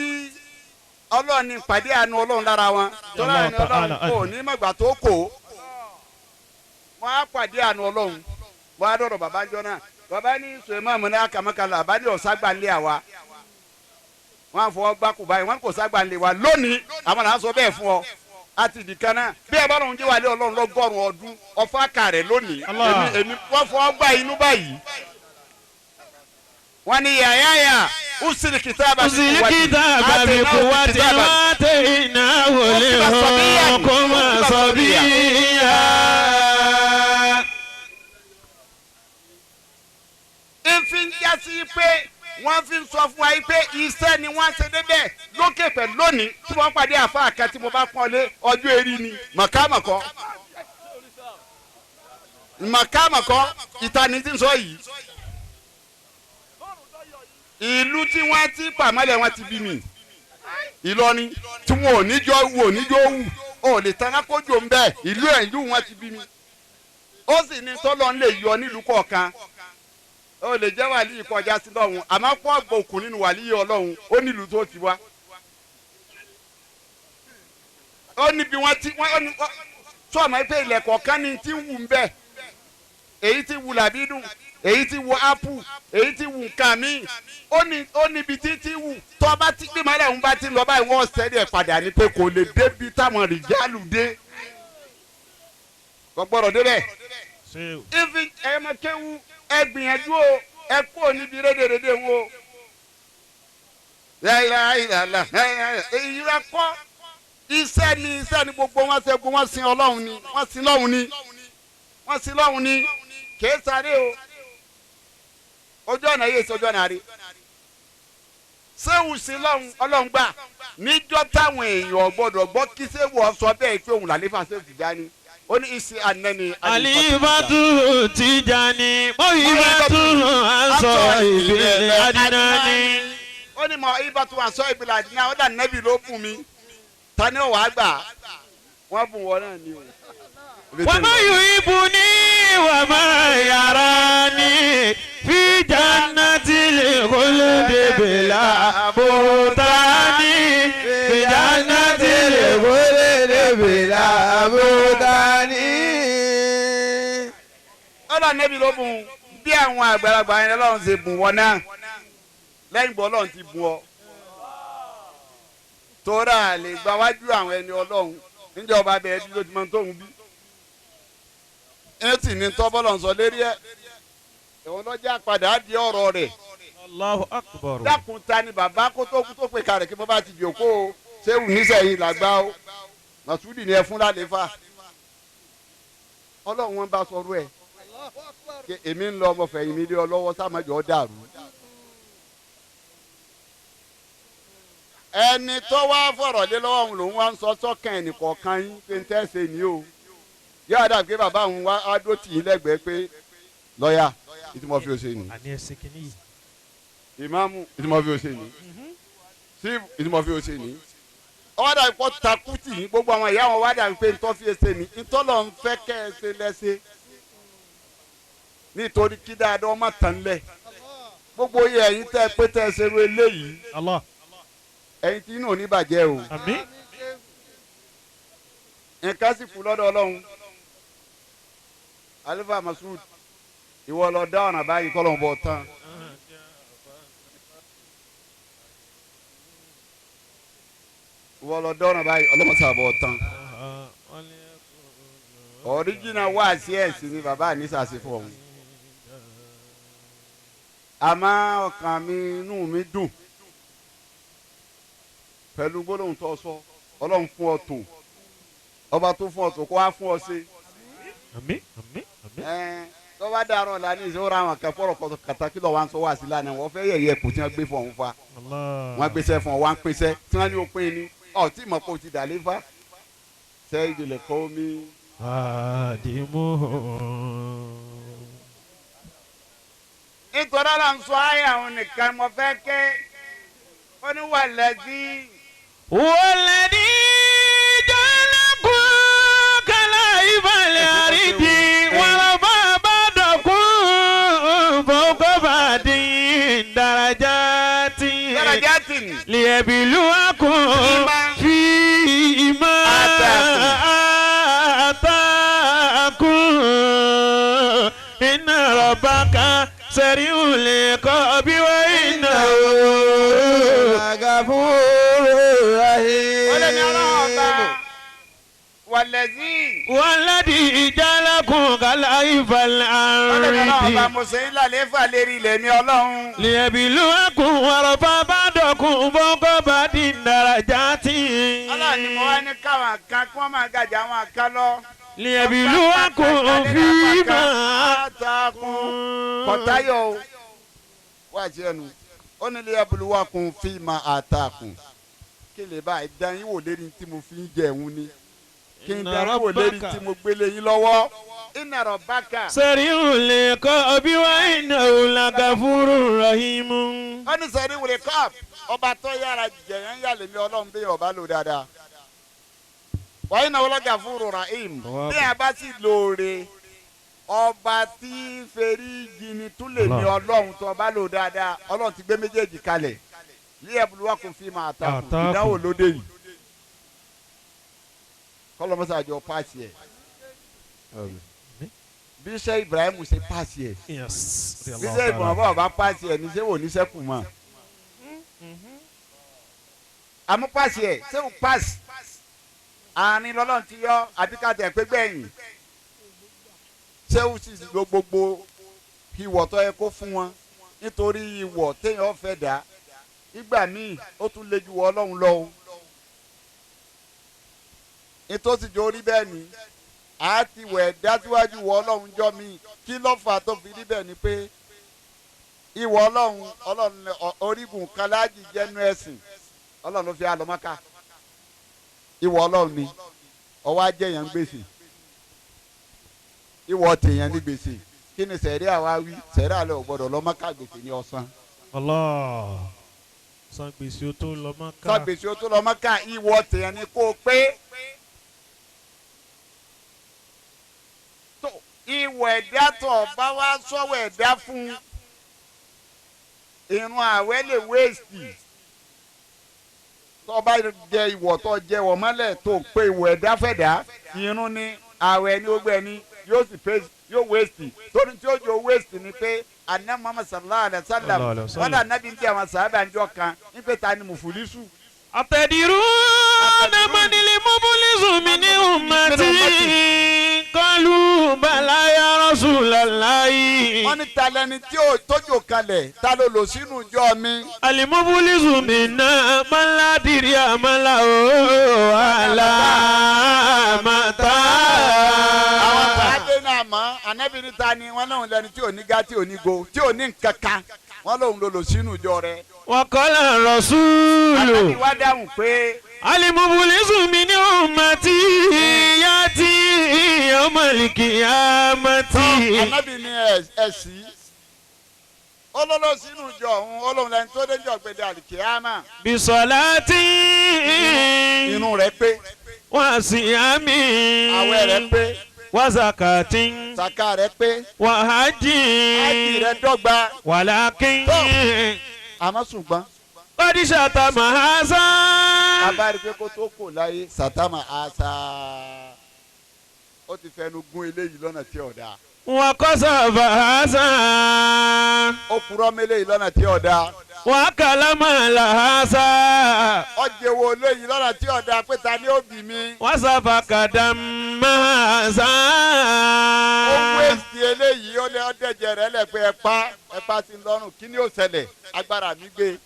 Ọlọ́run ní pàdé àánú Ọlọ́run lára wọn tọ́lá ní Ọlọ́run kò ní mọ̀gbà tó kò wọ́n á pàdé àánú Ọlọ́run wọ́n á dọ̀rọ̀ bàbá jọ náà bàbá ní sèmọ́ àmọ́ ní àkàmọ́kàlà bàbá ní ọ̀ságbà ńlẹ̀ àwa wọ́n á fọwọ́ gbá kù báyìí wọ́n kò ságbà ńlẹ̀ wa lónìí àwọn là ń sọ bẹ́ẹ̀ fún ọ àti ìdìkan náà bí ẹ bá lóun jẹ́ wà lé Ọlọ́run lọ́gọ́rùn ọdún ọfà kà rẹ̀ lónìí Allah. èmi èmi wọ́n fọwọ́ gbá inú báyìí wọ́n ní yàyàyà usiri kìtàbà Usiri kitaba bi quwwati wa atainahu al-hukma sabiyya. Ìfi ń jásí pé Wọ́n fi ń sọ fún wa yìí pé iṣẹ́ ni wọ́n ṣe débẹ̀ lókè pẹ̀ lónìí tí wọ́n pàdé àfa kan tí mo bá pọ́n lé ọjọ́ eré ni màkàmàkọ́ màkàmàkọ́ ìtani tí ń sọ yìí. Ìlú tí wọ́n ti pàmọ́lẹ̀ wọn ti bí mi Ìlọrin tí wọn ò níjọ́ wù ò níjọ́ wù ò lè tanná kójò ń bẹ́ẹ̀ ìlú ẹ̀ ìlú wọn ti bí mi. Ó sì ní tọ́lọ́ ń lè yọ nílùú kọ̀ọ̀kan ó lè jẹ́ wàlíì kọjá sí lọ́hùn àmọ́ kó ọgbọ̀n òkun nínú wàlíì ọlọ́hun ó nílùú tó ti wá. Ó níbi wọn ti wọn ní tó ọmọ pé ilẹ̀ kọ̀ọ̀kan ní ti ń wù ń bẹ́ẹ̀ èyí ti wù làbídùn èyí ti wù ápù èyí ti wù nǹkan míì ó níbi tí ti wù tó bá ti gbé mọ́lẹ̀ ń bá ti lọ báyìí wọ́n sẹ́ni ẹ̀ padà ní pé kò lè débi táwọn rìjálù dé kò gbọ́dọ̀ débẹ̀. Ifi ẹ ma kéwu ẹ gbìyànjú o ẹ kú níbi rédèrèdè wo èyí rẹ kọ́ iṣẹ́ ni iṣẹ́ ni gbogbo wọn ṣe gbogbo wọn sin Ọlọ́run ni wọ́n sin Ọlọ́run ni wọ́n sin Ọlọ́run ni kèé sáré o ojú ọ̀nà yìí ṣojú ọ̀nà rí sẹ́wù sí lọ́hùn Ọlọ́run gbà níjọ́ táwọn èèyàn gbọ́dọ̀ gbọ́ kí sẹ́wù ọ̀sọ́ bẹ́ẹ̀ pé òun làlífà sẹ́wù Tìjání ó ní ìsìn ànẹ́ni Àlífàtú Tìjání mọ̀hìbàtú àǹsọ̀ ìbílẹ̀ àdínáni. Ó ní mọ̀hìbàtú àǹsọ̀ ìbílẹ̀ àdínáni ó dà nẹ́bì ló bùn mi ta ni ó wàá gbà wọ́n bùn wọ́n náà ni o. Wọ́n máa yù ibù ní wà máa yàrá ní fi jannatil khuldi bila butani fi jannatil khuldi bila butani. Ọlọ́run nẹ́bí ló bùn bí àwọn àgbàlagbà yẹn lọ́run ṣe bùn wọn náà lẹ́yìn gbọ́ Ọlọ́run ti bùn ọ. Tóra lè gba wájú àwọn ẹni Ọlọ́run níjọba bẹ̀rẹ̀ bí lójúmọ́ tóun bí. Ẹ sì ní tọ́bọ́lọ̀ ń sọ lérí ẹ̀ ìwọ lọ́jà padà di ọ̀rọ̀ rẹ̀. Allahu Akbar. Dákun ta ni bàbá kó tó kú tó pè kalẹ̀ kí bàbá ti jòkó o ṣéwù nísẹ̀yìn làgbá o Màsúdì ni ẹ fún lálẹ́fà. Ọlọ́run wọn bá sọ̀rọ̀ ẹ̀ èmi ń lọ ọmọ fẹ̀yìn mi lé ọ lọ́wọ́ sàmọ́jọ́ dàrú. Ẹni tó wá fọ̀rọ̀ lé lọ́wọ́ òun lòun wá ń sọ sọ́kàn ẹnìkọ̀ọ̀kan yín pé ń tẹ́sẹ̀ ní o. Yóò dà pé bàbá òun wá á dó tì í lẹ́gbẹ̀ẹ́ pé lọ́yà ìtumọ̀ fi ṣe ni. Àní ẹsẹ̀ kìíní yìí. Ìmáàmù ìtumọ̀ fi ṣe ni. Sífù ìtumọ̀ fi ṣe ni. Ọwọ́ dà pọ̀ takú tì í gbogbo àwọn ìyá wọn wá dà pé ntọ́ fi ṣe ni ntọ́ lọ ń fẹ́ kẹ́ ẹ ṣe lẹ́sẹ̀. Nítorí kí dáadáa ọmọ tán lẹ̀. Gbogbo yẹ ẹ̀yin tẹ́ pé tẹ́ ẹ ṣe ru eléyìí. Allah. Ẹ̀yin tí inú ò ní bàjẹ́ o. Àmín. Nǹkan sì kú lọ́dọ̀ Ọlọ́run. Alifa Masud ìwọ lọ dá ọ̀nà báyìí kọ́ lọ́n bọ̀ tán. Ìwọ lọ dá ọ̀nà báyìí ọlọ́mọsà bọ̀ tán. Ọ̀ríjìnà wá sí ẹ̀sìn ni bàbá àníṣà ṣe fún ọ̀hún. Àmọ́ ọkàn mi inú mi dùn pẹ̀lú gbólóhùn tó sọ Ọlọ́run fún ọ tó ọba tó fún ọ tó kó wá fún ọ ṣe. Àmín àmín àmín. Tó bá dàrọ̀ la ní ìṣòro àwọn kan fọ̀rọ̀ kàtàkì lọ́wọ́ à ń sọ wá sí lánàá wọ́n fẹ́ yẹ̀yẹ́ kò tí wọ́n gbé fún ọ̀hún fa wọ́n gbéṣẹ́ fún ọ wọ́n á pèsè tí wọ́n ní o pín ní ọ̀ tí mọ̀ kó o ti dà lé fa ṣe ìdílé kọ́ mi. Àdìmú. Nítorí àlà ń sọ ayé àwọn nìkan mo fẹ́ ké ó ní wà lẹ́sí. Wọ́lẹ́dí jẹ́lẹ́kùn kálá ìbàlẹ̀ àrídì wàrà bá dọ̀kún fọ́kọ́bàdì darajati. Darajati. Liyabluwakum fima atakum. Inna rabbaka sari'ul iqabi wa innahu lagafurur rahim. Ọlọ́ni ọlọ́run ọba wàlẹ́zí. Wàlẹ́dì ìjálẹ̀kùn kàláìfà Ọlọ́ni ọlọ́run ọba àrùndì. mo ṣe ń lálẹ́fà lérí ilẹ̀ mi ọlọ́run. Liyabluwakum wàrọ̀fà bàdọ̀kùn fọ́kọ̀ bá di darajati. Ọlọ́run ni mo wá ní káwọn kan kí wọ́n máa gàjà àwọn kan lọ. Liyabluwakum fima Àtàkùn. Kọ̀táyọ̀ o. Wá sí ẹnu. Ó ní liyabluwakum fima atakum. Kí lè bá ìdán yín wò lérí tí mo fi ń jẹun ni. Kí n dán yín wò lérí tí mo gbélé yín lọ́wọ́. Inna rabbaka. Sari'ul iqabi wa innahu lagafurur rahim. Ó ní sari'ul iqab. Ọba tó yára jẹ̀yàn yà lèmi Ọlọ́run bí ọba lò dáadáa. Wa innahu lagafurur rahim. Bí a bá sì lóore, ọba tí feri jini tún lè ní Ọlọ́run tó ọba lò dáadáa. Ọlọ́run ti gbé méjèèjì kalẹ̀. Liyabluwakum fima atakum. Ìdánwò lóde yìí. Kọ́lọ́mọ́sá àjọ paasi ẹ̀. Bí sẹ́ Ibrahim ṣe paasi ẹ̀. Bí sẹ́ Ibrahim bá paasi ẹ̀ ní sẹ́ wò ní sẹ́kù mọ́. Àmú paasi ẹ̀ sẹ́ wò paasi. Àárín lọ́lọ́run ti yọ àbíkàtẹ̀ pé gbẹ̀yìn. Sẹ́ wò sì lo gbogbo ìwọ̀ tó yẹ kó fún wọn. Nítorí ìwọ̀ téèyàn fẹ́ dà. Ìgbà míì ó tún le ju wọ Ọlọ́run lọ o. Nítòsí jọ orí bẹ́ẹ̀ ni a ti wẹ̀ dájúwájú wọ Ọlọ́run jọ mi. Kí ló fà tó fi rí bẹ́ẹ̀ ni pé ìwọ Ọlọ́run Ọlọ́run orígun kaláàjì jẹ́nu ẹ̀sìn Ọlọ́run ló fi àlọ́mọ́ká. Ìwọ Ọlọ́run ni ọwọ́ ajẹ́yàn ń gbèsè. Ìwọ tèèyàn ní gbèsè. Kí ni sẹ̀rí àwa wí? Sẹ̀rí àlẹ́ ò gbọ́dọ̀ lọ́mọ́ká gbèsè ní ọ̀sán. Allah. San gbèsè o tó lọ Mákà. San gbèsè o tó lọ Mákà. Ìwọ tèèyàn ni kó o pé. Tó ìwọ ẹ̀dá tó bá wá sọ́wọ́ ẹ̀dá fún irun àwẹ̀ lè wéèsì. Tó bá jẹ ìwọ tó jẹ wọ̀ mọ́lẹ̀ tó pé ìwọ ẹ̀dá fẹ̀dá irun ni àwẹ̀ ni ó gbẹ ni yóò sì pé yóò wéèsì. Torí tí ó jọ wéèsì ni pé ana Muhammad sallallahu alaihi wasallam wala nabi ndi àwọn sahaba njọ kan nípe ta ni mufulisu. Atadiruna manil mublisu min ummati qalu bala ya Rasulallahi. Wọ́n ní ta lẹni tí ó tójò kalẹ̀ ta ló lò sínú ìjọ mi. Al-mublisu minna man la dirhama lahu wala mata. Àwọn sàádé náà mọ̀ anabi ní ta ni wọ́n lóun lẹni tí ò ní ga tí ò ní go tí ò ní nǹkankan wọ́n lóun ló lò sínú ìjọ rẹ̀. Wa qala rasulu. Anabi wá dáhùn pé. Al-mublisu min ummati yati yawmal qiyamati. Anabi ní ẹ sí. Olólò sínú ìjọ òun olóhùn lẹni tó dé jọ gbèdé àlìkíyàmà. Bisolati. Inú rẹ̀ pé. Wa siyami. Àwẹ̀ rẹ̀ pé. Wa zakatin. Saka rẹ̀ pé. Wa hajji. Hajji rẹ̀ dọ́gba. Walakin. Àmọ́ ṣùgbọ́n. Qad shatama haza. Abárí pé kó tó kò láyé sàtámà àṣà. Ó ti fẹnu gún eléyìí lọ́nà tí ò dáa. Wa qasafa haza. Ó purọ́ mélé yìí lọ́nà tí ò dáa. Wa kalama la haza. Ó jẹ́wọ́ eléyìí lọ́nà tí ò dáa pé ta ni ó bì mí. Wa safaka damma haza. Ó wéèsì eléyìí ó lé ọdẹ̀jẹ̀ rẹ̀ lẹ̀ pé ẹ pa sí lọ́rùn kí ni ó ṣẹlẹ̀ agbára mi gbé.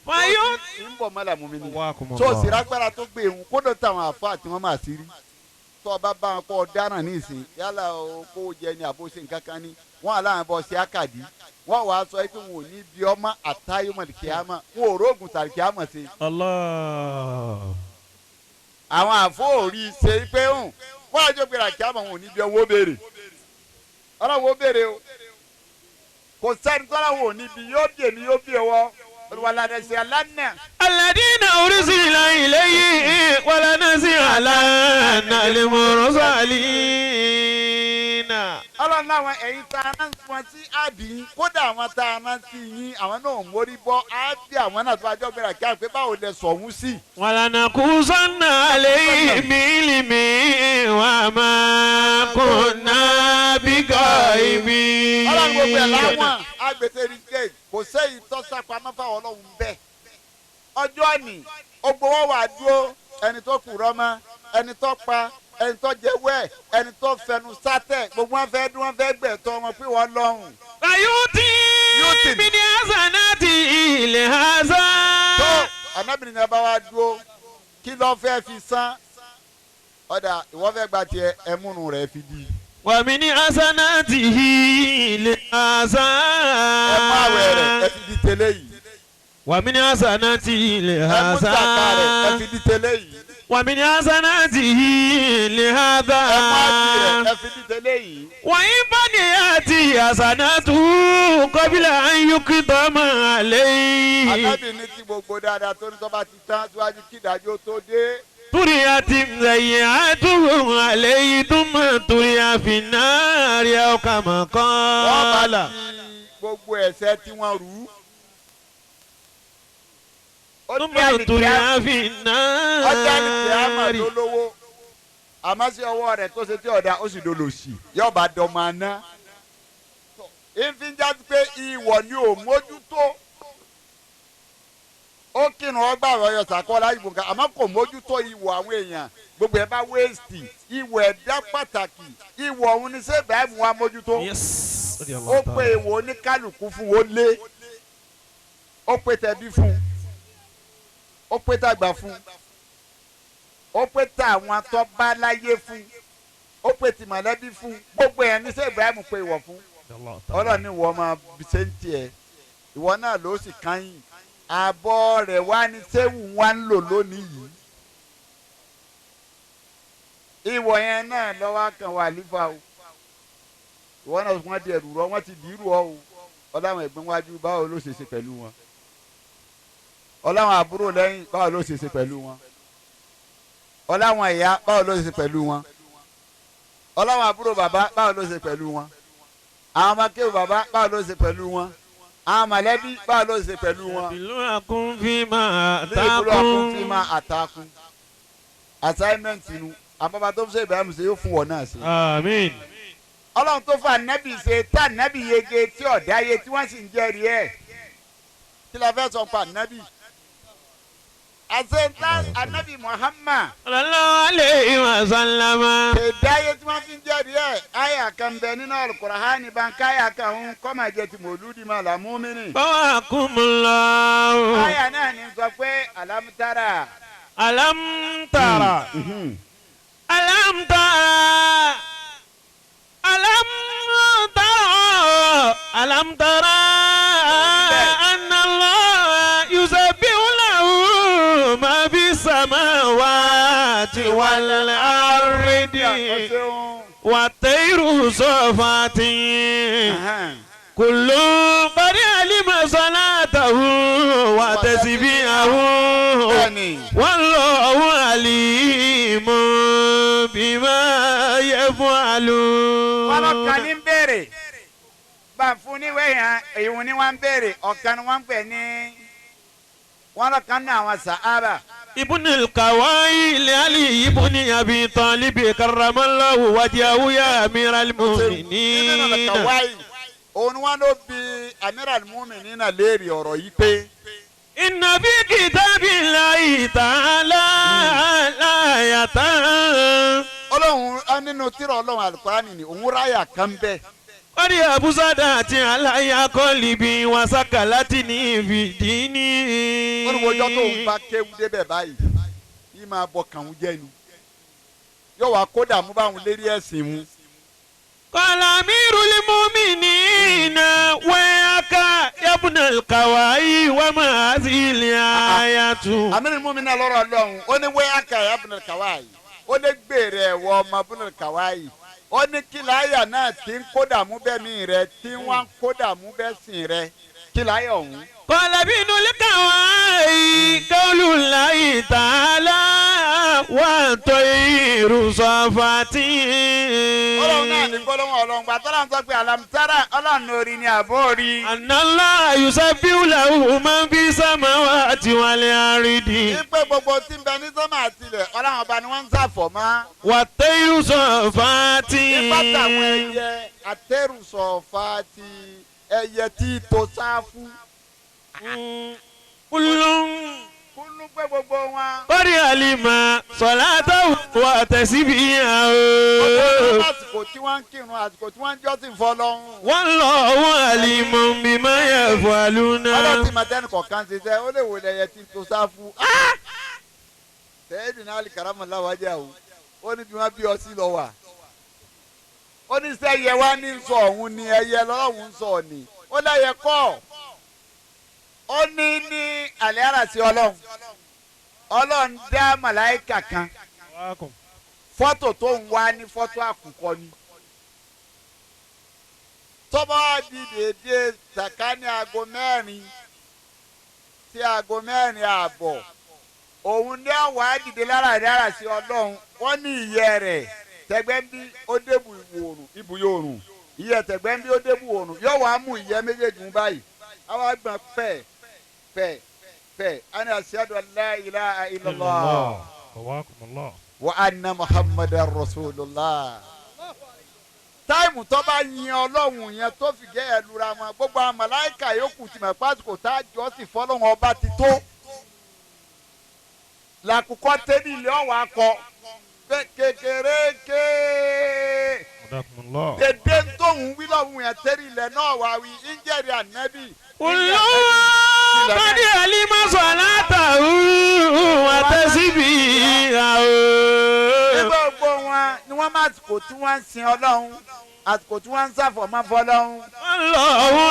Fayó. Ń bọ̀ mọ́lá mú mi ni. Tó o sì rágbára tó gbé ehun kódò táwọn àfa àti wọn máa ti rí. Tó o bá bá wọn kọ́ ọ dáràn ní ìsìn yálà o kó o jẹ ní àbó ṣe nǹkan kan ní wọn àláwọn bọ ṣe àkàdí wọn wàá sọ pé wọn ò ní bí ọmọ àtayọmọ kìámọ wọn ò rógùn tàbí kìámọ ṣe. Allah. Àwọn àfọ òrí ṣe pé hùn wọn àjọ gbéra kìámọ wọn ò ní bí ọwọ́ béèrè ọlọ́wọ́ béèrè o kò sẹ́ni tọ́lá wọn ò ní bí yóò bí èmi yóò bí ẹwọ́ wàlàdàsí alánà. Alladina ursila ilayhi walanas'alanna al-mursalina. Ọlọ́run láwọn ẹ̀yin tá a rán wọn sí àbí kódà àwọn tá a rán sí yín àwọn náà mórí bọ́ àbí àwọn náà tó ajọ́ gbéra kí á pé báwo lẹ sọ̀hún sí. Walanakusanna alayhim bi'ilmin wa ma kunna bigha'ibin. Ọlọ́run gbogbo ẹ̀ láwọn agbèsè rí jẹ́ kò sẹ́yìn tó sápamọ́ fáwọn Ọlọ́run bẹ́ẹ̀. Ọjọ́ àní ogbó wọn wà dúró ẹni tó kù rọ́mọ ẹni tó pa ẹni tó jẹ́wọ́ ẹ̀ ẹni tó fẹnu sátẹ̀ gbogbo wọn fẹ́ dún wọn fẹ́ gbẹ̀tọ́ wọn pé wọ́n lọ́hùn. Fayuti min hasanati li haza. Tó anábìrin náà bá wá dúró kí ló fẹ́ fi san ọ̀dà ìwọ fẹ́ gba tiẹ̀ ẹmúnú rẹ̀ fi di. Wa min hasanatihi li haza. Ẹ má wẹ̀ rẹ̀ ẹ fi di tẹ́lẹ̀ yìí. ومن حسناته Ẹ mú sàká rẹ̀ ẹ لهذا fi di tẹ́lẹ̀ yìí. ومن حسناته لهذا Ẹ mú ájì rẹ̀ ẹ fi di tẹ́lẹ̀ yìí. وإن بنياته حسناته قبل أن يقدم عليه Ànábì ní tí gbogbo dáadáa tó ní tó bá ti tán síwájú kí ìdájọ́ tó dé. طرحت سيئاته عليه ثم طرح في النار أو كما Wọ́n bá قال ti gbogbo ẹ̀ṣẹ̀ tí wọ́n rú. Ó ثم dé àlìkíá طرح في ọjà àlìkíá mà النار ló lówó. Àmọ́ sí ọwọ́ rẹ̀ tó ṣe tí ọ̀dà ó sì dolòṣì yóò bá dọmọ aná. Ìfi ń jáde pé ìwọ̀ ni ò mójútó. Ó kírun ọgbà ọyọ sàkọ́lá ìbò kan àmọ́ kò mójútó ìwọ̀ àwọn èèyàn gbogbo ẹ̀ bá wéèsì ìwọ̀ ẹ̀dá pàtàkì ìwọ̀ òun ni ṣé Ibrahim wa mójútó. Yes. Ó pé ìwọ̀ oníkálukú fún ó lé ó pé tẹbí fún ó pé tàgbà fún ó pé tàwọn tó bá láyé fún ó pé tìmọ̀lẹ́bí fún gbogbo ẹ̀ ní ṣé Ibrahim pé ìwọ̀ fún ọlọ́run ní ìwọ máa ṣe ń tiẹ̀ ìwọ náà ló sì kányìn àbọ̀ rẹ̀ wá ní sẹ́wù wá ń lò lónìí yìí ìwọ yẹn náà lọ́wọ́ kan wà lífà o ìwọ náà wọ́n di ẹ̀rù rọ wọ́n ti dì í rù ọ́ o ọláwọn ẹ̀gbọ́n wájú báwo ló ṣe ṣe pẹ̀lú wọn ọláwọn àbúrò lẹ́yìn báwo ló ṣe ṣe pẹ̀lú wọn ọláwọn ìyá báwo ló ṣe ṣe pẹ̀lú wọn ọláwọn àbúrò bàbá báwo ló ṣe pẹ̀lú wọn àwọn ọmọ akéwì bàbá báwo ló ṣe pẹ̀lú wọn àwọn mọ̀lẹ́bí báwo ló ṣe pẹ̀lú wọn يبلوكم فيما ní ìbúlọ̀ akún fi آتاكم máa àtàkùn assignment nu àbábá tó ń ṣe Ibrahim ṣe yóò fún wọn náà ṣe. آمين Ọlọ́run tó fún ànábì ṣe tá ànábì yege tí ọ̀dá yẹ tí wọ́n sì ń jẹ́rìí ẹ̀ kí la fẹ́ sọ pa ànábì. Àṣetá ànábì Muhammad صلى الله عليه وسلم kèdáyé tí wọ́n fi ń jẹ́rìí ẹ̀ àyà kan bẹ nínú Al-Qur'ani bá ń káyà kan ń kọ́mà jẹ ti mòlúdi máa là múmínì. فواكم الله àyà náà ní sọ pé alámútárà. ألم ترى ألم ترى ألم ترى ألم ترى أن الله يسبح له ما في السماوات والأرض Ó ṣeun. والطير صافات كل قد علم صلاته وتسبيحه Bẹ́ẹ̀ni. والله عليم بما يفعلون Ọlọ́kan ní ń béèrè bá a fún níwèé yẹn ìhun ni wọ́n ń béèrè ọ̀kan ni wọ́n ń pè ní wọ́n lọ́kan ní àwọn sàhábà. ابن القوائل علي بن أبي طالب كرم الله وجهه يا أمير Nínú المؤمنين Kawai òun wọn ló bi Amiral Mu'minina léèrè ọ̀rọ̀ yìí pé إن في كتاب الله تعالى آية Ọlọ́run á nínú tírà Ọlọ́run Alukurani ni òun ráyà kan bẹ́ẹ̀. قد أبصدت علي قلبي وسكلتني في ديني Ó ní wọ́jọ́ tó ń bá kéwú débẹ̀ báyìí yìí máa bọ kàún jẹ́ ni yóò wá kó dààmú báwọn lérí ẹ̀sìn mu. قال أمير المؤمنين وياك يا ابن القواعي وما هذه الآية Amiral Mu'minina lọ́rọ̀ Ọlọ́run ó ní wẹ́ àkàyà Ibn al-Kawai ó ní gbèrè ẹ̀wọ̀ ọmọ Ibn al-Kawai ó ní kí láyà náà ti ń kó dààmú bẹ́ẹ̀ mi rẹ tí wọ́n ń kó dààmú bẹ́ẹ̀ sìn rẹ kí láyà ọ̀hún. قال ابن القواعي قول الله تعالى والطير صافات Ọlọ́run náà ní gbólóhùn Ọlọ́run gbà tọ́lá ń sọ pé alamtara Ọlọ́run orí ni àbó orí. أن الله يسبح له من في السماوات والأرض Ipe gbogbo tí ń bẹ ní sọ́mà àtìlẹ̀ Ọlọ́run ọba ni wọ́n ń ṣàfọ̀mọ́. والطير صافات Nípa tàwọn ẹyẹ àtẹrùsọ̀fà ti ẹyẹ tí tó sáfù. كل Kúnú pé gbogbo wọn. قد علم صلاته وتسبيحه Àsìkò tí wọ́n ń kírun àsìkò tí wọ́n ń jọ́sìn fọlọ́run. والله عليم بما يفعلون Ọlọ́run ti máa tẹ́nu kọ̀ọ̀kan ṣiṣẹ́ ó lè wò lẹ́yẹ tí tó sáfù. Sẹ́yìn náà alikaramu láwájà o, ó ní bí wọ́n bí ọ sí lọ wà. Ó ní sẹ́yẹ wá ní sọ òun ni ẹyẹ lọ́lọ́run ń sọ ni. Ó lẹ́yẹ kọ́. Ó ní àlẹ́ ara sí Ọlọ́run. Ọlọ́run dá màláìkà kan. Fọ́tò tó ń wá ní fọ́tò àkùkọ ni. Tọ́bọ̀ di dédé sàkání 4:00 sí 4:30. Òun ní àwa dìde lára ìdára sí Ọlọ́run. Wọ́n ní ìyẹ́ rẹ̀ tẹ̀gbẹ́ ń bí ó débù ìwòrùn ibùyọ̀ òrùn. Ìyẹ́ tẹ̀gbẹ́ ń bí ó débù òrùn. Yóò wá mú ìyẹ́ méjèèjì mú báyìí. Àwa gbọ̀n pẹ̀ pẹ̀ pẹ̀. Ana ashhadu an la ilaha illallah. Wa anna Muhammadan rasulullah. Táìmù tó bá yin Ọlọ́run yẹn tó fi gẹ́ ẹ̀ lura wọn gbogbo àwọn màláìkà yòókù ti mọ̀ pásítọ̀ tá a jọ sí fọlọ́run ọba ti tó. Làkùkọ tẹ́lẹ̀ ilé ọ̀wà kọ kékeré ké. Dèdè tóun wí lọ́hùn yẹn tẹ́lẹ̀ ilẹ̀ náà wà wí ń jẹ́rìí ànábì. Olówó kọ́dí àlímọ́sọ̀ látàrú àtẹ̀síbí àwọn. Nígbà gbogbo wọn ni wọ́n máa àsìkò tí wọ́n ń sin Ọlọ́run àsìkò tí wọ́n ń ṣàfọ̀mọ́ fọlọ́run. Allahu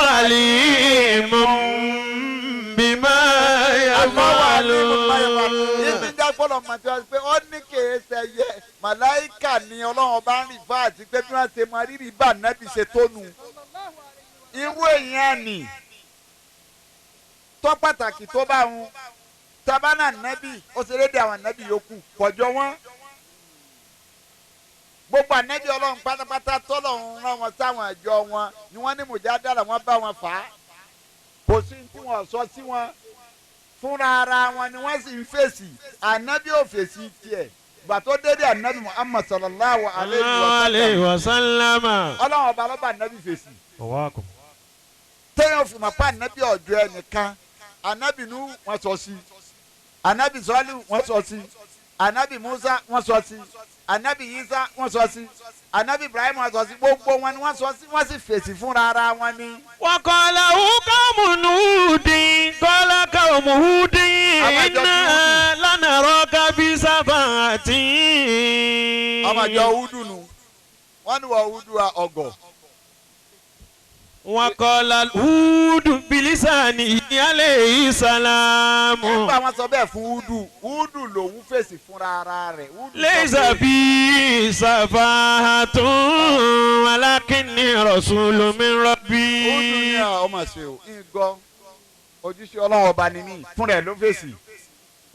alimun bima yaf'alun. Ibi jágbọ́dọ̀ mọ̀ tí wọ́n pé ó ní kèé sẹ́yẹ màláìkà ni Ọlọ́run bá ń rìn fún àti pé bí wọ́n ṣe mọ rírì bá nábì ṣe tónu. Irú èèyàn nì tó pàtàkì tó bá wọn tabana nábì ó ṣe lédè àwọn nábì yòókù kọjọ wọn. Gbogbo ànábì Ọlọ́run pátápátá tọ́lọ́run rán wọn sáwọn àjọ wọn ni wọ́n ní mùjádàlà wọn bá wọn fà á. Kò sí tí wọ́n sọ sí wọn fúnra ara wọn ni wọ́n sì ń fèsì. Ànábì ò fèsì tiẹ̀ gbà tó dédé ànábì Muhammad sallallahu alayhi wa sallam. Ọlọ́run ọba lọ́ba ànábì fèsì. Téèyàn fìmọ̀ pa ànábì ọ̀jọ́ ẹnìkan ànábì Nuhu wọ́n sọ sí, ànábì Sọ́lí wọ́n sọ sí, ànábì Musa wọ́n sọ sí, ànábì Isa wọ́n sọ sí, ànábì Ibrahim wọ́n sọ sí, gbogbo wọn ni wọ́n sọ sí, wọ́n sì fèsì fúnra ara wọn ni. Waqala qawmu Hudin qala qawmu Hudin inna lanaraka fi safahatin. Ọmọ àjọ Húdù nù wọ́n ní wọ́n Húdù ọgọ̀. Waqala Húdù bilisani alayhi salamu. Nígbà wọn sọ bẹ́ẹ̀ fún Húdù, Húdù lòun fèsì fúnra ara rẹ̀. Laysa fi safahatun walakinni rasulun min rabbi. Húdù ní ọmọ ṣe o, ìgọ́ ojúṣe Ọlọ́run ọba ni mí fúnra ẹ̀ ló fèsì.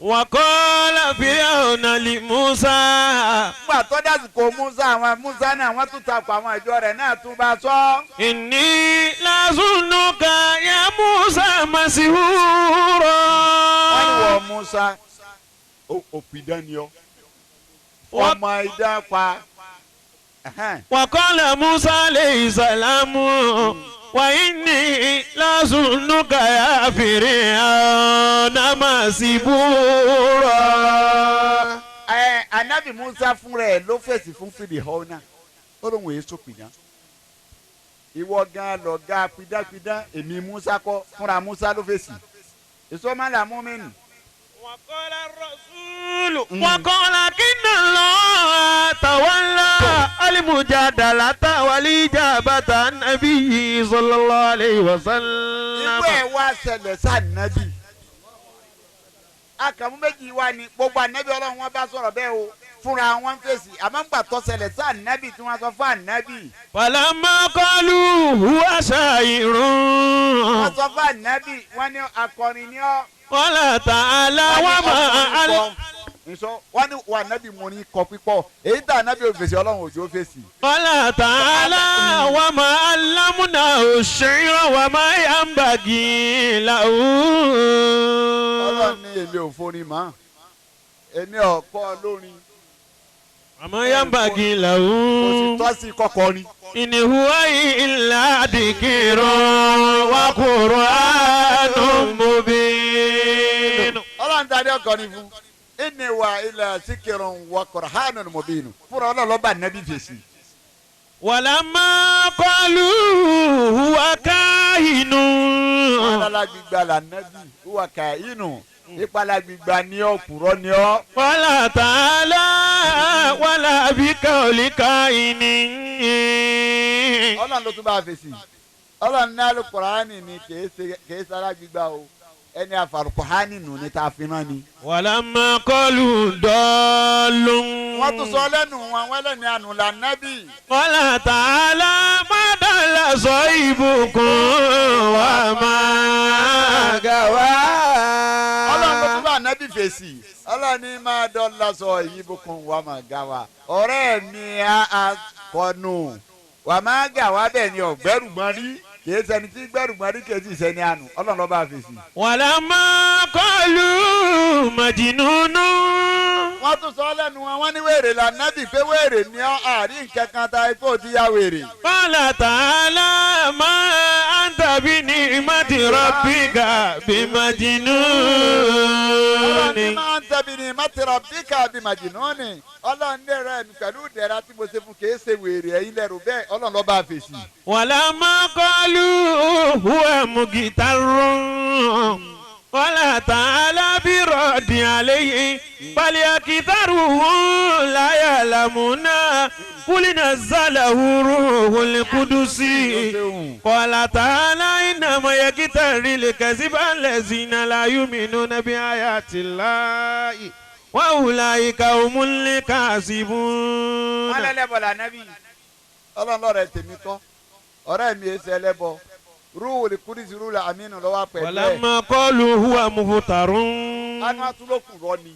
Waqala Fir'auna li Musa. Nígbà tó dásìkò Musa, àwọn Musa náà wọ́n tún takò àwọn ìjọ rẹ̀ náà tún bá sọ. Inni lazunnuka ya Musa masihura. Wọ́n ní wọ Musa òpìdán ni ọ́, ọmọ idán pa. Waqala Musa alayhi salamu. Wa inni lazunnuka ya Fir'auna masibura. Anabi Musa fúnra ẹ̀ ló fèsì fún Fíríhónà, ó lóun èso pìdán. Ìwọ gan lọ̀gá pidánpidán, èmi Musa kọ́, fúnra Musa ló fèsì. Èso máa là mú mi nù. Waqala rasulu waqala inna Allaha tawalla al-mujadalata wal-ijabata an-nabiyyi sallallahu alayhi wa sallam. Ìwé ẹ̀ wá ṣẹlẹ̀ sáà nábì. Akàmú méjì wá ní gbogbo ànábì Ọlọ́run wọn bá sọ̀rọ̀ bẹ́ẹ̀ o fúnra wọn fèsì àmọ́ ńgbà tó ṣẹlẹ̀ sí ànábì tí wọ́n sọ fún ànábì. Falamma qalu huwa sha'irun. Wọ́n sọ fún ànábì wọ́n ní akọrin ní ọ́. Qala ta'ala wa ma. Wọ́n ní wà ànábì mo ní kọ pípọ̀ èyí tá ànábì ò fèsì Ọlọ́run òjò fèsì. Qala ta'ala wa ma allamnahu ash-shi'ra wa ma yanbaghi lahu. Ọlọ́run ní èmi ò forin mọ́ èmi ọ̀kọ́ lórin. Àmọ́ yanbaghi lahu. Kò sì tọ́ sí kọ́kọ́ ni. In huwa illa dhikrun wa Qur'anun mubin. Ọlọ́run ta ni ọkọ ni fún. Inni wa illa dhikrun wa Qur'anun mubin. Fúnra Ọlọ́run ló bá nábì fèsì. Walamma qalu huwa kahinun. Wọ́n lọ́la gbígbà là nábì huwa kahinun. Ìpalà gbígbà ni ọ́ kúrọ́ ni ọ́. Wala ta'ala wala bi qawli kahinin. Ọlọ́run ló tún bá a fèsì. Ọlọ́run ní Al-Qur'ani ni kìí sára gbígbà o. Ẹni àfàlùkùránì nù ní tá a fi rán ni. ولما قالوا ضال Wọ́n tún sọ lẹ́nu wọn wọ́n lẹ́nu àánú là nábì. قال تعالى ما ضل صاحبكم وما غوى Ọlọ́run tó tún bá nábì fèsì. Ọlọ́run ní máa dọ́là sọ ìyíbùkún wa máa ga wa. Ọ̀rẹ́ mi á kọnu. Wà máa gà wá bẹ́ẹ̀ ni ọ̀gbẹ́rùgbọ́n rí. Kìí ṣẹni tí gbẹ́rùgbọ́n rí kìí sì ṣẹni àánú. Ọlọ́run ló bá fèsì. ولما قالوا مجنون Wọ́n tún sọ lẹ́nu wọn wọ́n ní wèrè là nábì pé wèrè ni ọ́ àrí nǹkan kan ta ikú ti ya wèrè. قال تعالى ما أنت بنعمة ربك Ọlọ́run ní بمجنون máa ń tẹ̀bi ní mátìrọ̀ bíkà bí màjìnnú Ọlọ́run ní ẹ̀rọ ẹ̀mí pẹ̀lú ìdẹ̀ra tí mo ṣe fún kìí ṣe wèrè ẹ̀yin lẹ́rù bẹ́ẹ̀ Ọlọ́run ló bá fèsì. ولما قالوا هو مجتر قال تعالى برد عليه بل أكثرهم لا يعلمون قل نزله روح القدس قال تعالى إنما يكتر الكذب الذين لا يؤمنون بآيات الله وأولئك هم الكاذبون Wọ́n lẹ́lẹ́bọ̀ lànàbí. Ọlọ́run lọ́rẹ̀ tèmi kọ́ ọ̀rẹ́ mi èsì ẹlẹ́bọ rúwòlì kúrìsì rúwòlì àmínú lọ́wọ́ pẹ̀lú ẹ̀. ولما قالوا هو مفتر Ánú atúlókù rọ ni.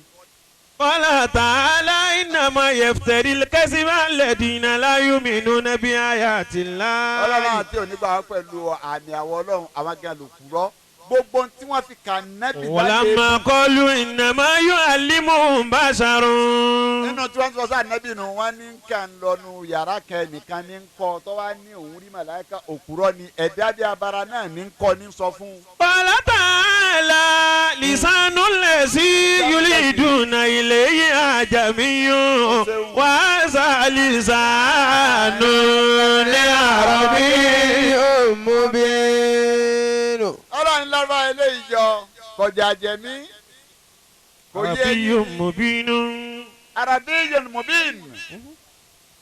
قال تعالى إنما يفتري الكذب الذين لا يؤمنون بآيات Ọlọ́run الله àti onígbà pẹ̀lú àmì àwọ̀ Ọlọ́run àwọn gan lòkù rọ gbogbo ohun tí wọ́n fi kà nábì láyé ولما قالوا إنما يعلمهم بشر nínú tí wọ́n sọ sáà nábì nù wọ́n ní kà ń lọ́nu yàrá kan ẹnìkan ní ń kọ́ tó wá ní òun rí màláíkà òkúrọ́ ni ẹ̀dá bí abara náà ní ń kọ́ ní sọ fún un. قال تعالى لسان الذي يلحدون إليه أعجمي وهذا لسان عربي مبين Ọlọ́run lọ́rọ̀ eléyìí jọ kọjá jẹ̀mí kò yé عربي مبين Arabiyyun mubin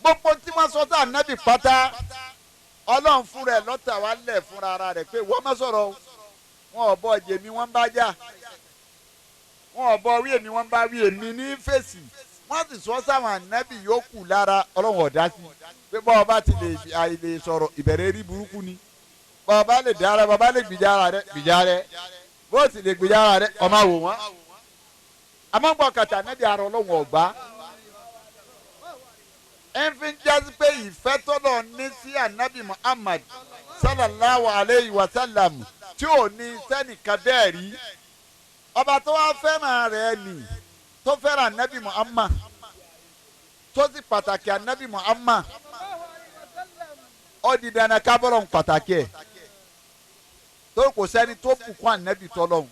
gbogbo tí wọ́n sọ sáà nábì pátá Ọlọ́run fúnra ẹ̀ lọ́tà wá lẹ̀ fúnra ara rẹ̀ pé wọ́n má sọ̀rọ̀ o wọn ò bọ́ jèmi wọ́n bá jà wọn ò bọ́ wí èmi wọ́n bá wí èmi ní fèsì wọ́n sì sọ sáwọn ànábì yòókù lára Ọlọ́run ọ̀dá sí pé bọ́ ọba ti lè àìlè sọ̀rọ̀ ìbẹ̀rẹ̀ rí burúkú ni bọ́ ọba lè dára bọ́ ọba lè gbìjà ara rẹ gbìjà rẹ bó sì lè gbìjà ara rẹ ọmọ wò wọ́n àmọ́ gbọ́ kàtà ànábì ara Ọlọ́run ọ̀gbá ẹ fi ń jásí pé ìfẹ́ tọ́lọ̀ ní sí ànábì Muhammad sallallahu alayhi wa sallam tí ò ní sẹ́nìkan bẹ́ẹ̀ rí ọba tó wá fẹ́ràn rẹ̀ nì tó fẹ́ràn ànábì Muhammad tó sì pàtàkì ànábì Muhammad ó di dandan kábọ̀rọ̀ ń pàtàkì ẹ̀ tó kò sẹ́ni tó bùkún ànábì tọ́lọ́hún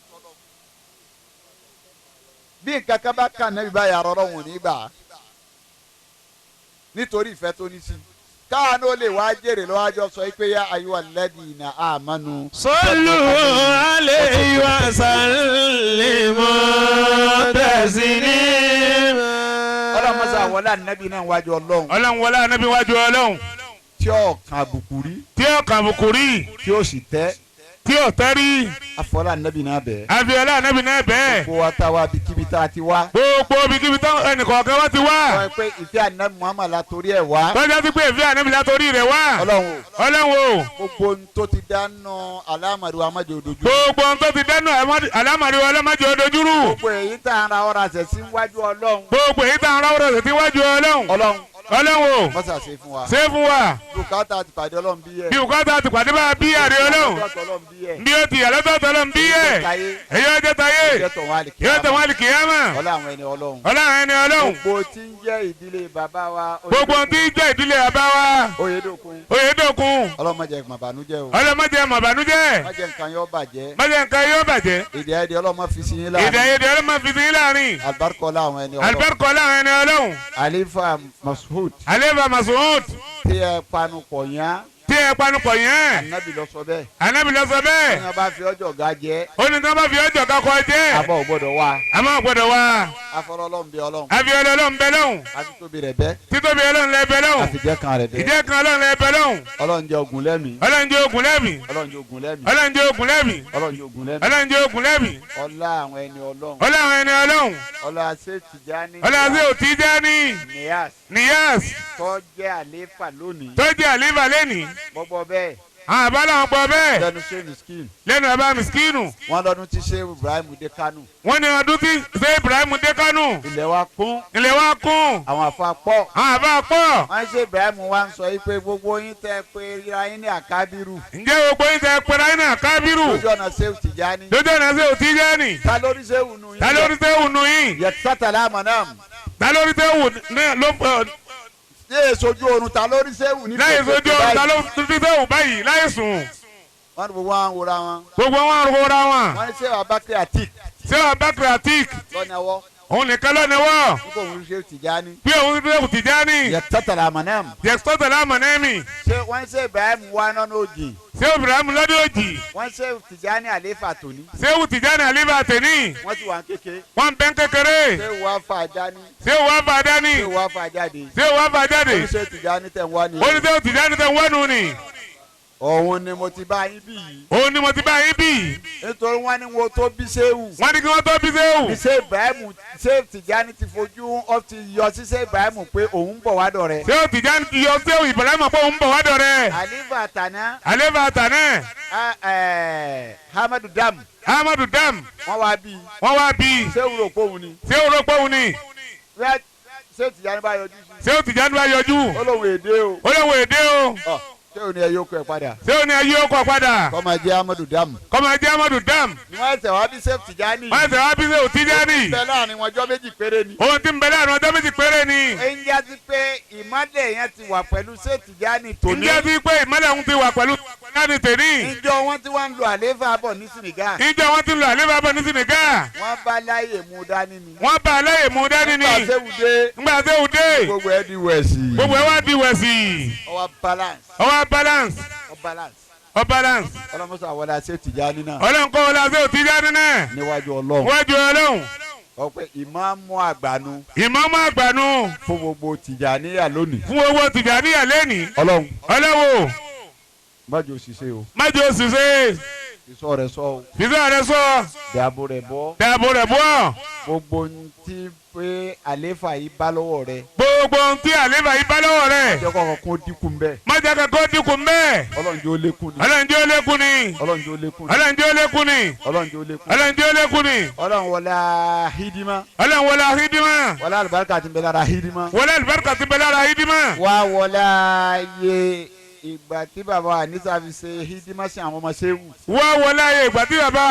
bí nǹkan kan bá kà ànábì báyà rọrọ́ wọn ò ní gbà á nítorí ìfẹ́ tó ní sí i káàánú ó lè wá jèrè lọ́wọ́ àjọ sọ pé yá ayé alladhina amanu. صلوا عليه وسلموا تسليما Ọlọ́run mọ́sá wọlé ànábì náà wájú Ọlọ́run Ọlọ́run wọlé ànábì wájú Ọlọ́run tí ó kan àbùkù rí tí ó kàn àbùkù rí tí ó sì tẹ́ tí ó tẹ́ rí afọlá ànábì náà bẹ́ẹ̀. abiola ànábì náà bẹ́ẹ̀ gbogbo wa tá wa bíkíbi tá a ti wá. gbogbo ibikíbi tán ẹnìkọ̀ọ̀kan wá ti wá sọ pé ìfẹ́ ànábì Muhammad la torí ẹ̀ wá. tọ́jà sí pé ìfẹ́ ànábì látòrí rẹ̀ wá Ọlọ́run o Ọlọ́run o gbogbo ohun tó ti dáná alámàrí wa má jẹ́ ó dojú. gbogbo ohun tó ti dẹnu àlámàrí wa ọlọ́mọdé odojúrú gbogbo èyí tá a ra ọ̀rọ̀ àṣẹ sí wájú Ọlọ́run. gbogbo èyí tá à ń ráwọ́ rẹ̀ sí wájú Ọlọ́run Ọlọ́run Ọlọ́run o mọ́sà ṣe fún wa. ṣé fún wa bùkátà ti pàdé Ọlọ́run bí yẹ. bí bùkátà ti pàdé bá bí àrí Ọlọ́run Ọlọ́run bí yẹ. bí ó ti yàlọ́tọ̀ tọ́lọ́run bí yẹ èyí ọjọ́ tayé Yóò tọ̀ wọ́n àlìkí. yóò tẹ̀ wọ́n àlìkìyámà Ọlọ́run ẹni Ọlọ́run. Ọlọ́run ẹni Ọlọ́run Gbogbo tí ń jẹ́ ìdílé bàbá wa. gbogbo ohun tí ń jẹ́ ìdílé bàbá wa Oyèdòkun. Oyèdòkun Ọlọ́run má jẹ́ má bànújẹ́ o. Ọlọ́run má jẹ́ má bànújẹ́ Má jẹ́ nǹkan yóò bàjẹ́. má jẹ́ nǹkan yóò bàjẹ́ Èdè àìyedè Ọlọ́run má fi sí yín èdè láàrin. àìyedè Ọlọ́run má fi sí yín láàrin Àlùbáríkà ọlá àwọn ẹni Ọlọ́run. àlùbáríkà ọlá àwọn ẹni Ọlọ́run Àlífà Mashood Àlífà Mashood tí ẹ panu pọ̀ yán. tí Ǹjẹ́ ẹ panupọ̀ yẹn? Ànábì ló sọ bẹ́ẹ̀. Ànábì ló sọ bẹ́ẹ̀. Ní wọ́n bá fi ọjọ́ ga jẹ́. Ó ní tí wọ́n bá fi ọjọ́ ga kọ́ jẹ́. Àbọ̀ ò gbọ́dọ̀ wá. Àmọ́ ò gbọ́dọ̀ wá. Afọlọ́ Ọlọ́run bẹ Ọlọ́run. Àfi Ọlọ́run bẹ lọ́hùn. Àfi tóbi rẹ̀ bẹ́. Títóbi Ọlọ́run lẹ bẹ lọ́hùn. Àfijẹ́ kan rẹ̀ bẹ́. Ìjẹ́ kan Ọlọ́run lẹ bẹ lọ́hùn. Ọlọ́run jẹ́ ogun lẹ́mìí. Ọlọ́run jẹ́ ogun lẹ́mìí. Ọlọ́run jẹ́ ogun lẹ́mìí. Ọlọ́run jẹ́ ogun lẹ́mìí. Ọlọ́run jẹ́ ogun lẹ́mìí. Ọlọ́run jẹ́ ogun lẹ́mìí. Ọlá àwọn ẹni Ọlọ́run. Ọlá àwọn ẹni Ọlọ́run. Ọlá ṣe Tìjání. Ọlá ṣe Tìjání. Níyàs. Níyàs. Tó jẹ́ àléfà lónìí. Tó jẹ́ àléfà lónìí. Gbọ́gbọ́ bẹ́ẹ̀. Àwọn àbá làwọn gbọ́ bẹ́ẹ̀. Lẹ́nu ṣe miskin. Lẹ́nu àbá miskinu. Wọ́n lọ́dún tí ṣe Ibrahim dé Kánò. Wọ́n ní ọdún tí ṣe Ibrahim dé Kánò. Ilẹ̀ wa kún. Ilẹ̀ wa kún. Àwọn àfa pọ̀. Àwọn àfa pọ̀. Wọ́n ṣe Ibrahim wa ń sọ yìí pé gbogbo yín tẹ́ pé ra yín ní àkábírù. Ǹjẹ́ gbogbo yín tẹ́ pé ra yín ní àkábírù? Lójú ọ̀nà ṣe Tìjání. Lójú ọ̀nà ṣe Tìjání. Ta lórí ṣe wù nù yín? Ta lórí ṣe wù nù yín? Yẹtí àmọ́ náà. Ta lórí ṣe wù ló láyé sojú oorun ta lórí sẹ́wù ní. láyé sojú oorun ta lórí sẹ́wù báyìí láyé sùn. Wọ́n ní gbogbo wọn wòra wọn. Gbogbo wọn wòra wọn. Wọ́n ní sẹ́wù Abakiri Atik. Sẹ́wù Abakiri Atik. Lọ́nàwọ́. Òun nìkan lọ́nàwọ́. Nígbà òun ṣe Tìjání. Bí òun ṣe Tìjání. Yẹtọ́tàlá àmọ́nẹ́mì. Yẹtọ́tàlá àmọ́nẹ́mì. Ṣé wọ́n ṣe Ibrahim wá nánà òjì. Ṣé Ibrahim lọ́dún òjì. Wọ́n ṣe Tìjání àléfà tòní. Ṣé Tìjání àléfà tòní. Wọ́n ti wà ń kéke. Wọ́n bẹ́ ń kékeré. Ṣé wàá fà dání. Ṣé wàá fà dání. Ṣé wàá fà jáde. Ṣé wàá fà jáde. Ó ní ṣe Tìjání tẹ̀ ń wá ni. Ó ní ṣe Tìjání tẹ̀ ń wá nù ni. Òun ni mo ti bá yín bí yìí. Òun ni mo ti bá yín bí yìí. Nítorí wọ́n ní wọ́n tó bí Ṣéwù. Wọ́n ní kí wọ́n tó bí Ṣéwù. Bí ṣé Ibrahim ṣé Tìjání ti fojú ó ti yọ sí ṣé Ibrahim pé òun ń bọ̀ wá dọ̀ rẹ̀. Ṣé Tìjání ti yọ Ṣéwù Ibrahim pé òun ń bọ̀ wá dọ̀ rẹ̀. Àlífà tàná. Àlífà tàná. Hamadu Dam. Hamadu Dam. Wọ́n wá bí. Wọ́n wá bí. Ṣéwù rò pé òun ni. Ṣéwù rò pé òun ni. Ṣé Tìjání bá yọjú sí. Ṣéwù Tìjání bá yọjú. Ó lóun èdè o. Ó lóun èdè o. Ṣé o ní ẹyọ kọ ẹ padà. Ṣé o ní ẹyọ kọ padà. Kọ́ máa jẹ́ Amadu Dam. Kọ́ máa jẹ́ Amadu Dam. Ni wọ́n ṣẹ̀ wá bí Ṣéwù Tìjání. Wọ́n ṣẹ̀ wá bí Ṣéwù Tìjání. Ohun tí ń bẹ láàrin ọjọ́ méjì péré ni. Ohun tí ń bẹ láàrin ọjọ́ méjì péré ni. Ń jẹ́ sí pé ìmọ́lẹ̀ yẹn ti wà pẹ̀lú Ṣéwù Tìjání tòní. Ń jẹ́ sí pé ìmọ́lẹ̀ ń ti wà pẹ̀lú Tìjání tòní. Ìjọ wọn ti wá ń lo àlééfà bọ̀ ní Senegal. Ìjọ wọn ti ń lo àlééfà bọ̀ ní Senegal. Wọ́n bá láyè mú dání ni. Wọ́n bá láyè mú dání ni. Nígbà Ṣéwù dé. Nígbà Ṣéwù dé. Gbogbo ẹ di wẹ̀sì. Gbogbo ẹ wá di wẹ̀sì. Ó wá balance. Ó wá balance. Ó balance. Ó balance. Ọlọ́mọsọ àwọn Ṣéwù Tìjání náà. Ọlọ́nkọ́ wọlé Ṣéwù Tìjání náà. Níwájú Ọlọ́run. Níwájú Ọlọ́run. Ọpẹ́ ìmáàmù àgbànú. Ìmáàmù àgbànú. Fún gbogbo Tìjàníyà lónìí. Fún gbogbo Tìjàníyà lónìí. Ọlọ́run. Ọlọ́run. Má jẹ́ òṣìṣẹ́ o. Má jẹ́ òṣìṣẹ́. Ìsọ rẹ̀ sọ o. Ìsọ rẹ̀ sọ. Dàbò rẹ̀ bọ́. Dàbò rẹ̀ bọ́. Gbogbo ohun tí pé àléfà yìí bá lọ́wọ́ rẹ̀. Gbogbo ohun tí àléfà yìí bá lọ́wọ́ rẹ̀. Má jẹ́ kọ́kọ́ kó dínkù ń bẹ́ẹ̀. Má jẹ́ kọ́kọ́ dínkù ń bẹ́ẹ̀. Ọlọ́run jẹ́ ó lékún ni. Ọlọ́run jẹ́ ó lékún ni. Ọlọ́run jẹ́ ó lékún ni. Ọlọ́run jẹ́ ó lékún ni. Ọlọ́run jẹ́ ó lékún ni. Ọlọ́run jẹ́ ó lékún ni. Ọlọ́run wọlé hídímà. Ọlọ́run wọlé hídímà. Wọlé àlùbáríkà tí ń bẹ lára hídímà. Wọlé àlùbáríkà tí ń bẹ lára hídímà. Wá wọlé ayé ìgbà tí bàbá Anisa fi ṣe hídímà sí àwọn ọmọ Ṣéwù. Wọ́n wọlé ayé ìgbà tí bàbá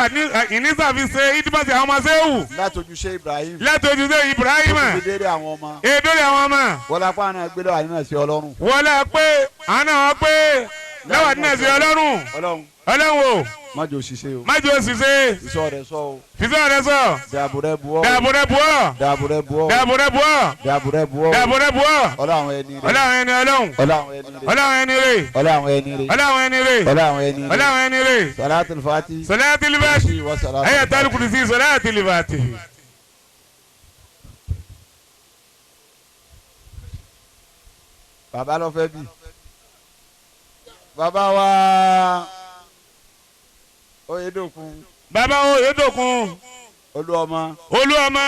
Anisa fi ṣe hídímà sí àwọn ọmọ Ṣéwù. Látọjú ṣe Ibrahim. Látọjú ṣe Ibrahim. Èdèrè àwọn ọmọ. Èdèrè àwọn ọmọ. Wọlé apá àná gbé lọ́wọ́ àná sí Ọlọ́run. Wọlé pé àná pé lọ́wọ́ àná sí Ọlọ́run. Ọlọ́run. Ọlọ́run o. Má jẹ́ òṣìṣẹ́ o. Má jẹ́ òṣìṣẹ́. Ìsọ rẹ̀ sọ o. Ìsọ rẹ̀ sọ. Dàbò rẹ̀ bu ọ́. Dàbò rẹ̀ bu ọ́. Dàbò rẹ̀ bu ọ́. Dàbò rẹ̀ bu ọ́. Dàbò rẹ̀ bu ọ́. Dàbò rẹ̀ bu ọ́. Ọlọ́run ẹni rẹ̀. Ọlọ́run ẹni Ọlọ́run. Ọlọ́run ẹni rẹ̀. Ọlọ́run ẹni rẹ̀. Ọlọ́run ẹni rẹ̀. Ọlọ́run ẹni rẹ̀. Ọlọ́run ẹni rẹ̀. Ọlọ́run ẹni rẹ̀. Salatul Fati. Salatul Fati. Ayatul Kursi Salatul Fati. Bàbá lọ fẹ́ bí. Bàbá wa Oyèdòkun. Bàbá Oyèdòkun. Olúọmọ. Olúọmọ.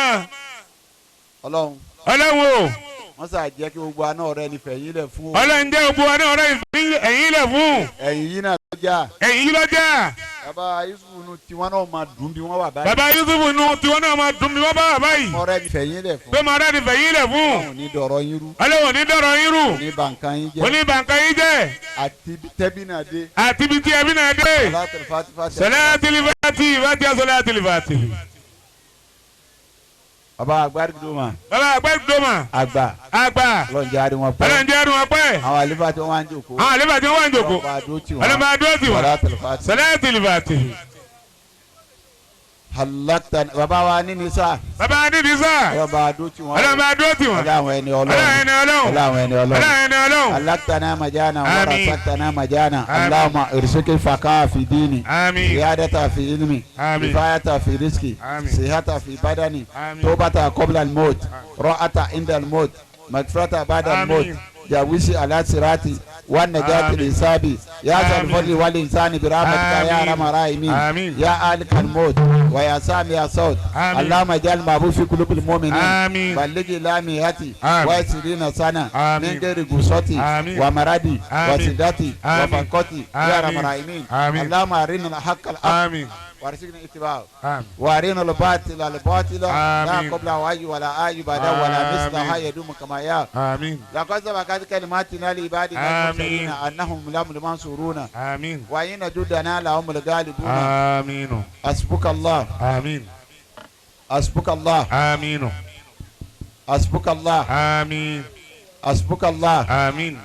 Ọlọ́run. Ọlọ́run o. Wọ́n sà jẹ́ kí gbogbo aná ọ̀rẹ́ ni fẹ̀yìn lẹ̀ fún o. Ọlọ́run jẹ́ gbogbo aná ọ̀rẹ́ ẹ̀yìn lẹ̀ fún. Ẹ̀yìn yìí náà lọ́jà. Ẹ̀yìn yìí lọ́jà. Bàbá Yusufu nu tiwọn náà máa dùn bí wọ́n wà báyìí. Bàbá Yusufu nu tiwọn náà máa dùn bí wọ́n bá wà báyìí. Ọ̀rẹ́ ni fẹ̀yìn lẹ̀ fún. Pé màá rẹ́ ni fẹ̀yìn lẹ̀ fún. Ọlọ́run ní dọ̀rọ̀ yín rú. Ọlọ́run ní dọ̀rọ̀ yín rú. Ní bàǹkan yín jẹ́. Oní bàǹkan yín jẹ́. Àti tẹ́bí náà dé. Àti ibi tí ẹbí náà dé. Salatul Fati Fati Salatul Fati. Bàbá àgbàdìdòmà. Bàbá àgbàdìdòmà. Àgbà. Àgbà. Ọlọ́run jẹ́ àrí wọn pẹ́. Ọlọ́run jẹ́ àrí wọn pẹ́. Àwọn àlefa tí wọ́n wá ń jòkó. Àwọn àlefa tí wọ́n wá ń jòkó. Ọlọ́run bá dúró tì wọ́n. Ọlọ́run bá dúró tì wọ́n. Salatul Fati. Salatul Fati. Halakta bàbá wa ní nisa. Bàbá ní nisa. Ọlọ́ba adó tí wọ́n. Ọlọ́ba adó tí wọ́n. Ọlá àwọn ẹni Ọlọ́run. Ọlá ẹni Ọlọ́run. Ọlá àwọn ẹni Ọlọ́run. Ọlá ẹni Ọlọ́run. Halaktana majana Àmín. warasatana majana. Àmín. Allahumma irzuqi fakaa fi dini. Àmín. Ziyadata fi ilmi. Àmín. Kifayata fi rizqi. Àmín. Sihata fi badani. Àmín. Tobata qabla al-maut. Ra'ata inda al-maut. Magfirata ba'da al-maut. Àmín. Jawisi ala sirati wa najati Àmín. lisabi. Ya zal Àmín. fadli wal insani bi rahmatika ya Àmín. arhamar rahimin. Àmín. Ya alika al-maut wa ya sami ya saut. Àmín. Allahumma ij'al ma fi qulubil mu'minin. Àmín. Balligh ila mihati Àmín. wa isirina sana Àmín. min ghairi gusati Àmín. wa maradi wa Àmín. sidati wa Àmín. fakati ya Àmín. arhamar rahimin. Àmín. Allahumma arina al-haqqa al-haqq Àmín. warzuqna ittiba'ahu. Àmín. وارينا الباطل الباطل لا آمين. قبل وعي ولا آي بعد ولا مثلها آمين. يدوم كما يا Àmín. لقد سبقت كلماتنا لعبادنا آمين. المرسلين أنهم لهم المنصورون Àmín. وإن جندنا لهم الغالبون Àmín. حسبك الله Àmín. حسبك الله Àmín. حسبك الله Àmín. حسبك الله Àmín.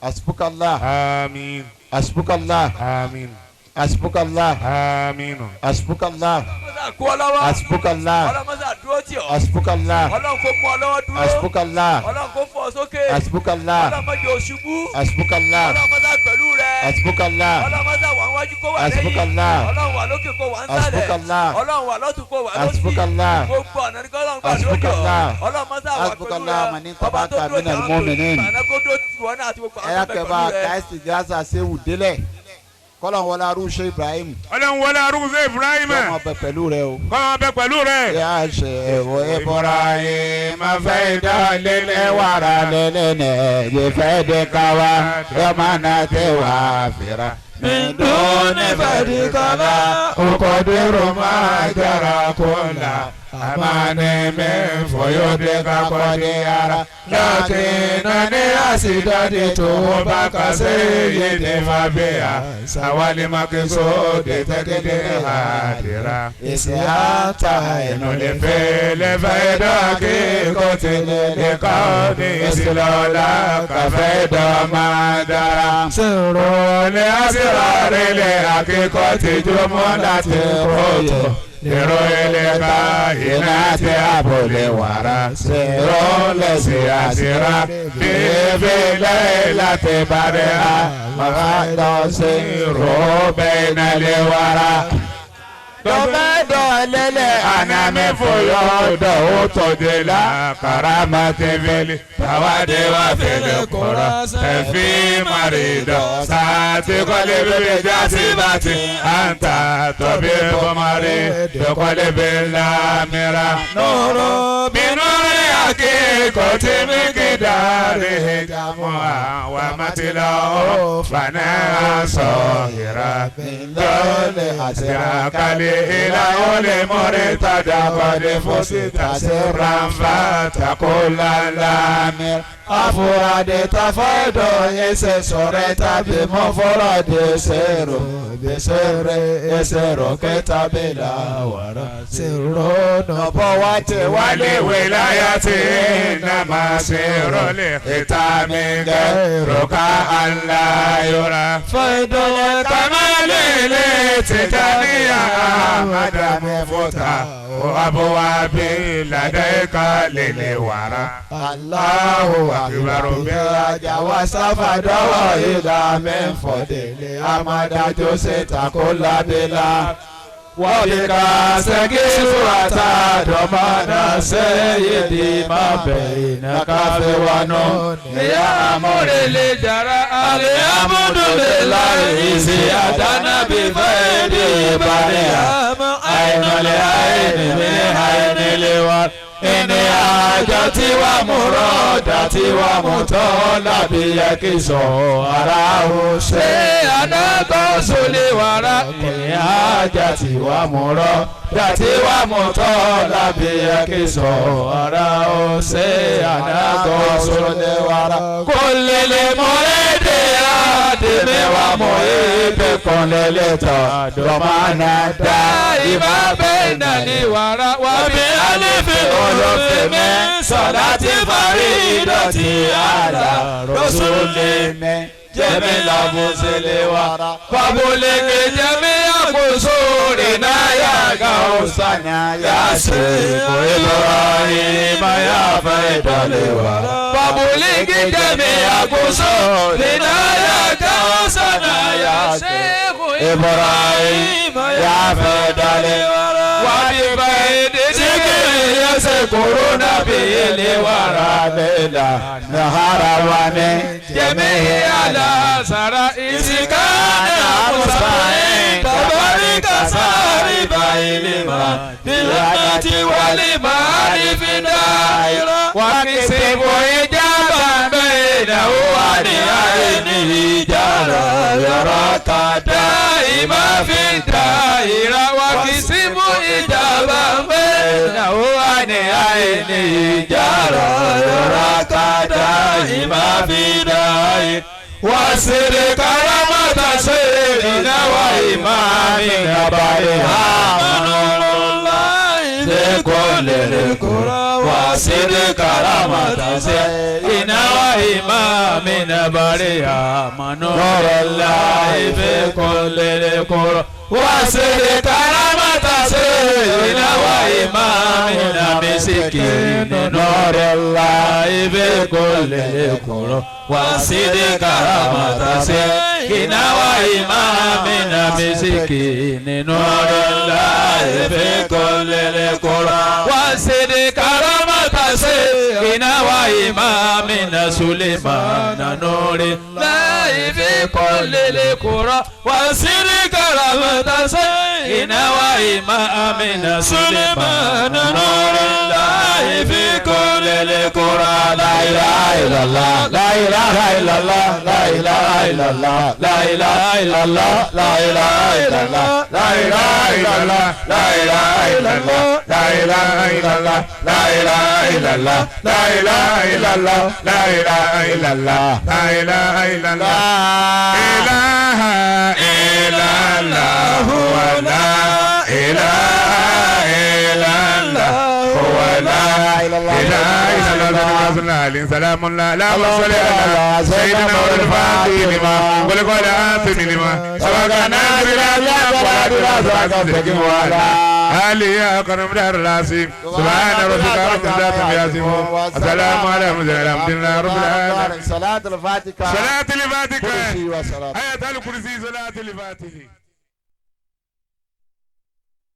حسبك الله Àmín. حسبك الله Àmín. حسبك الله Àmín. حسبك الله Ọlọ́mọ́sà kú ọ lọ́wọ́. حسبك الله Ọlọ́mọ́sà dúró tì ọ́. حسبك الله Ọlọ́run kó mú ọ lọ́wọ́ dúró. حسبك الله Ọlọ́run kó fọ́ ọ sókè. حسبك الله Ọlọ́mọdé òṣùbù. حسبك الله Ọlọ́mọ́sà pẹ̀lú rẹ. حسبك الله Ọlọ́mọ́sà wà wájú kó wà lẹ́yìn. Hasbukallah. Ọlọ́run wà lókè kó wà nsàlẹ̀. Hasbukallah. Ọlọ́run wà lọ́tún kó wà lósì. Hasbukallah. Gbogbo ọ̀nà ní kọ́lọ́run gbà lójó. Hasbukallah. Ọlọ́mọ́sà wà pẹ̀lú Hasbukallah rẹ. man Ọba tó tabaka dúró minal tì ọ́ mu'minin. bàná kó dúró tì wọ́n náà àti gbogbo àwọn ẹ̀yà tó bẹ kẹfà pẹ̀lú rẹ. káìsì gíásà sẹ́wù délẹ̀ kọ́lọ̀ wọlé arúṣe Ibrahim Ọlọ́run wọlé arúgbó Ibrahim. yọmọ bẹ pẹ̀lú rẹ o. Kọ́ bẹ pẹ̀lú rẹ̀. yà á ṣe ẹ̀wọ̀ Ibrahim fẹ́ dálélẹ̀ wàrà lẹ́lẹ́nẹ̀ yẹ fẹ́ dé káwa yọmọ náà tẹ wà fìrà. من دون فريقنا Ukọ̀dérò máa jára kó la. Àmàní mi fọyọ́dé kakọ́dé ara. Lákìnnà ní àsìdáde tó bá kàṣe yéde má bẹ́yà. Sàwálé mákèsó de tẹ́gẹ́dẹ́ àdìrà. Ìsìáta Inú lè fẹ́ lẹ́fẹ́ dọ́kì kò tí lè kọ́ ní ìsìlọ́lá kàfẹ́ dọ́ máa dára. سر Ní àsìrọ̀rẹ́ lè àkíkọ́ ti jómọ́ láti kóòtù. Èrò ilé ká iná tí àbò lè wàrà. Sèrò lẹ̀sìn àsìrà. Bíbí lẹ́yìn láti bàrẹ̀ á. Màmá lọ sí Rò bẹ́ẹ̀ náà lè wàrà. Dọ́mẹ́dọ̀ lẹ́lẹ̀ Anami foyo dọ̀wọ́ tọ̀dé la karama tẹ̀fẹ̀lì tàwádé wà fẹlẹ̀ kọ̀rọ̀ ẹ̀fí màrídọ̀ sàtì kọ́lé bèbè jásí bàtì àǹtà tọ̀bí bọ́márì dọ̀kọ́lé bẹ́ẹ̀ lámìrà. نور Bínú rẹ̀ àkíkọ̀ tí mi kì dáre jàmọ́ àwọn àmàtìlọ́ fana sọ̀hìrà. Lọ́lẹ̀ àṣírà Àkàlẹ̀ ìlà olè mọ́rẹ́ tàdá kọ́lé fọ́sítà sí rànfà takò lálá. Afurade tafaido ese sore tabi moforade sero besere esero ketabila wara سر nọbọ wa tẹ Wálé wìláyà tí nàmà sí rọlẹ̀ ìtàmì gẹ̀rọ̀ká aláyọ̀rá. فيض Kamali lè tìjàníyà àmàdàmú fọ́tà wàbúwàbí làdẹ́ka lèlè wàrà. Allahu akbar bí ajá wa sáfà dọ́wọ́ ìlà mẹ́fọ̀délé amadajó ṣe takò lábẹ́lá. Wọ́bìkà sẹ́kísù àtàdọ́mọ́nà sẹ́yìndì má bẹ̀yìn náà káfí wọnú. Ìyá amúrelé jàrá alihamudulilayi ìsì àdánábì fẹ́ẹ́dì ìbànúyà. Àìnàlẹ̀ àìní mi àìnílé wa. Ìní àjọ tí wà mú rọ́ọ̀dà tí wà mú tọ́ lábí yẹ kí sọ ara ó ṣe. Ṣé ànágbọ́ sólè wàrà? Ìní àjọ tí wà mú rọ́ọ̀dà tí wà mú tọ́ lábí yẹ kí sọ ara ó ṣe. Ànágbọ́ sólè wàrà. Kò lè lè mọ èdè àdèmí wà mú ebè kan lẹ́lẹ́tọ̀ dọ̀mánà dá Ìmọ̀ bẹ́ẹ̀ náà ni wàrà wà bí alífi olófin sọ̀dá ti parí ìdọ̀tí àlà rọ́sùlẹ̀ jẹ́mi làbùsílẹ̀ wàrà. Fàbùlẹ̀kẹ̀ jẹ́mi قصورنا يا غوثنا يا شيخ إبراهيم يا فيض الورى فبلغ جميع قصورنا يا غوثنا يا شيخ إبراهيم يا فيض الورى وبفيض ذكر يذكرون به الورى ليلا نهارا ومن جميع على سرائر كان مصطفى تبارك ساري بعلما بالرحمة والمعارف دائرة وكسب إجابة بينه وعينه جرى يراك دائما في الدائرة وكسب إجابة بينه وعينه جرى يراك دائما في الدائرة وسر كرامة سيدنا وإمامنا برهان نور الله في كل القرى وسر كرامة سيدنا وإمامنا برهان نور الله في كل القرى وسر كرامة سيدنا وإمامنا مسكين نور الله في كل القرى وسر كرامة سيدنا وإمامنا مسكين نور الله في كل القرى وسر كرامة سيدنا وإمامنا سليمان نور الله في كل القرى وسر كرامة سيدنا وإمامنا سليمان نور الله في كل القرى لا إله إلا الله لا إله إلا الله لا إله إلا الله لا إله إلا الله لا إله إلا الله لا إله إلا الله لا إله إلا الله لا إله إلا الله لا إله إلا الله لا إله إلا الله لا إله إلا الله لا إله إلا الله إله إلا الله ولا إله إلا الله ولا إله إلا الله سلام الله لا صل على سيدنا الفاتح لما ولقد آتني لما سبقنا علي أكرم دار العظيم سبحان ربك رب العزة عما يصفون السلام على المرسلين الحمد لله رب العالمين. صلاة الفاتحة صلاة الفاتحة آية الكرسي صلاة الفاتحة.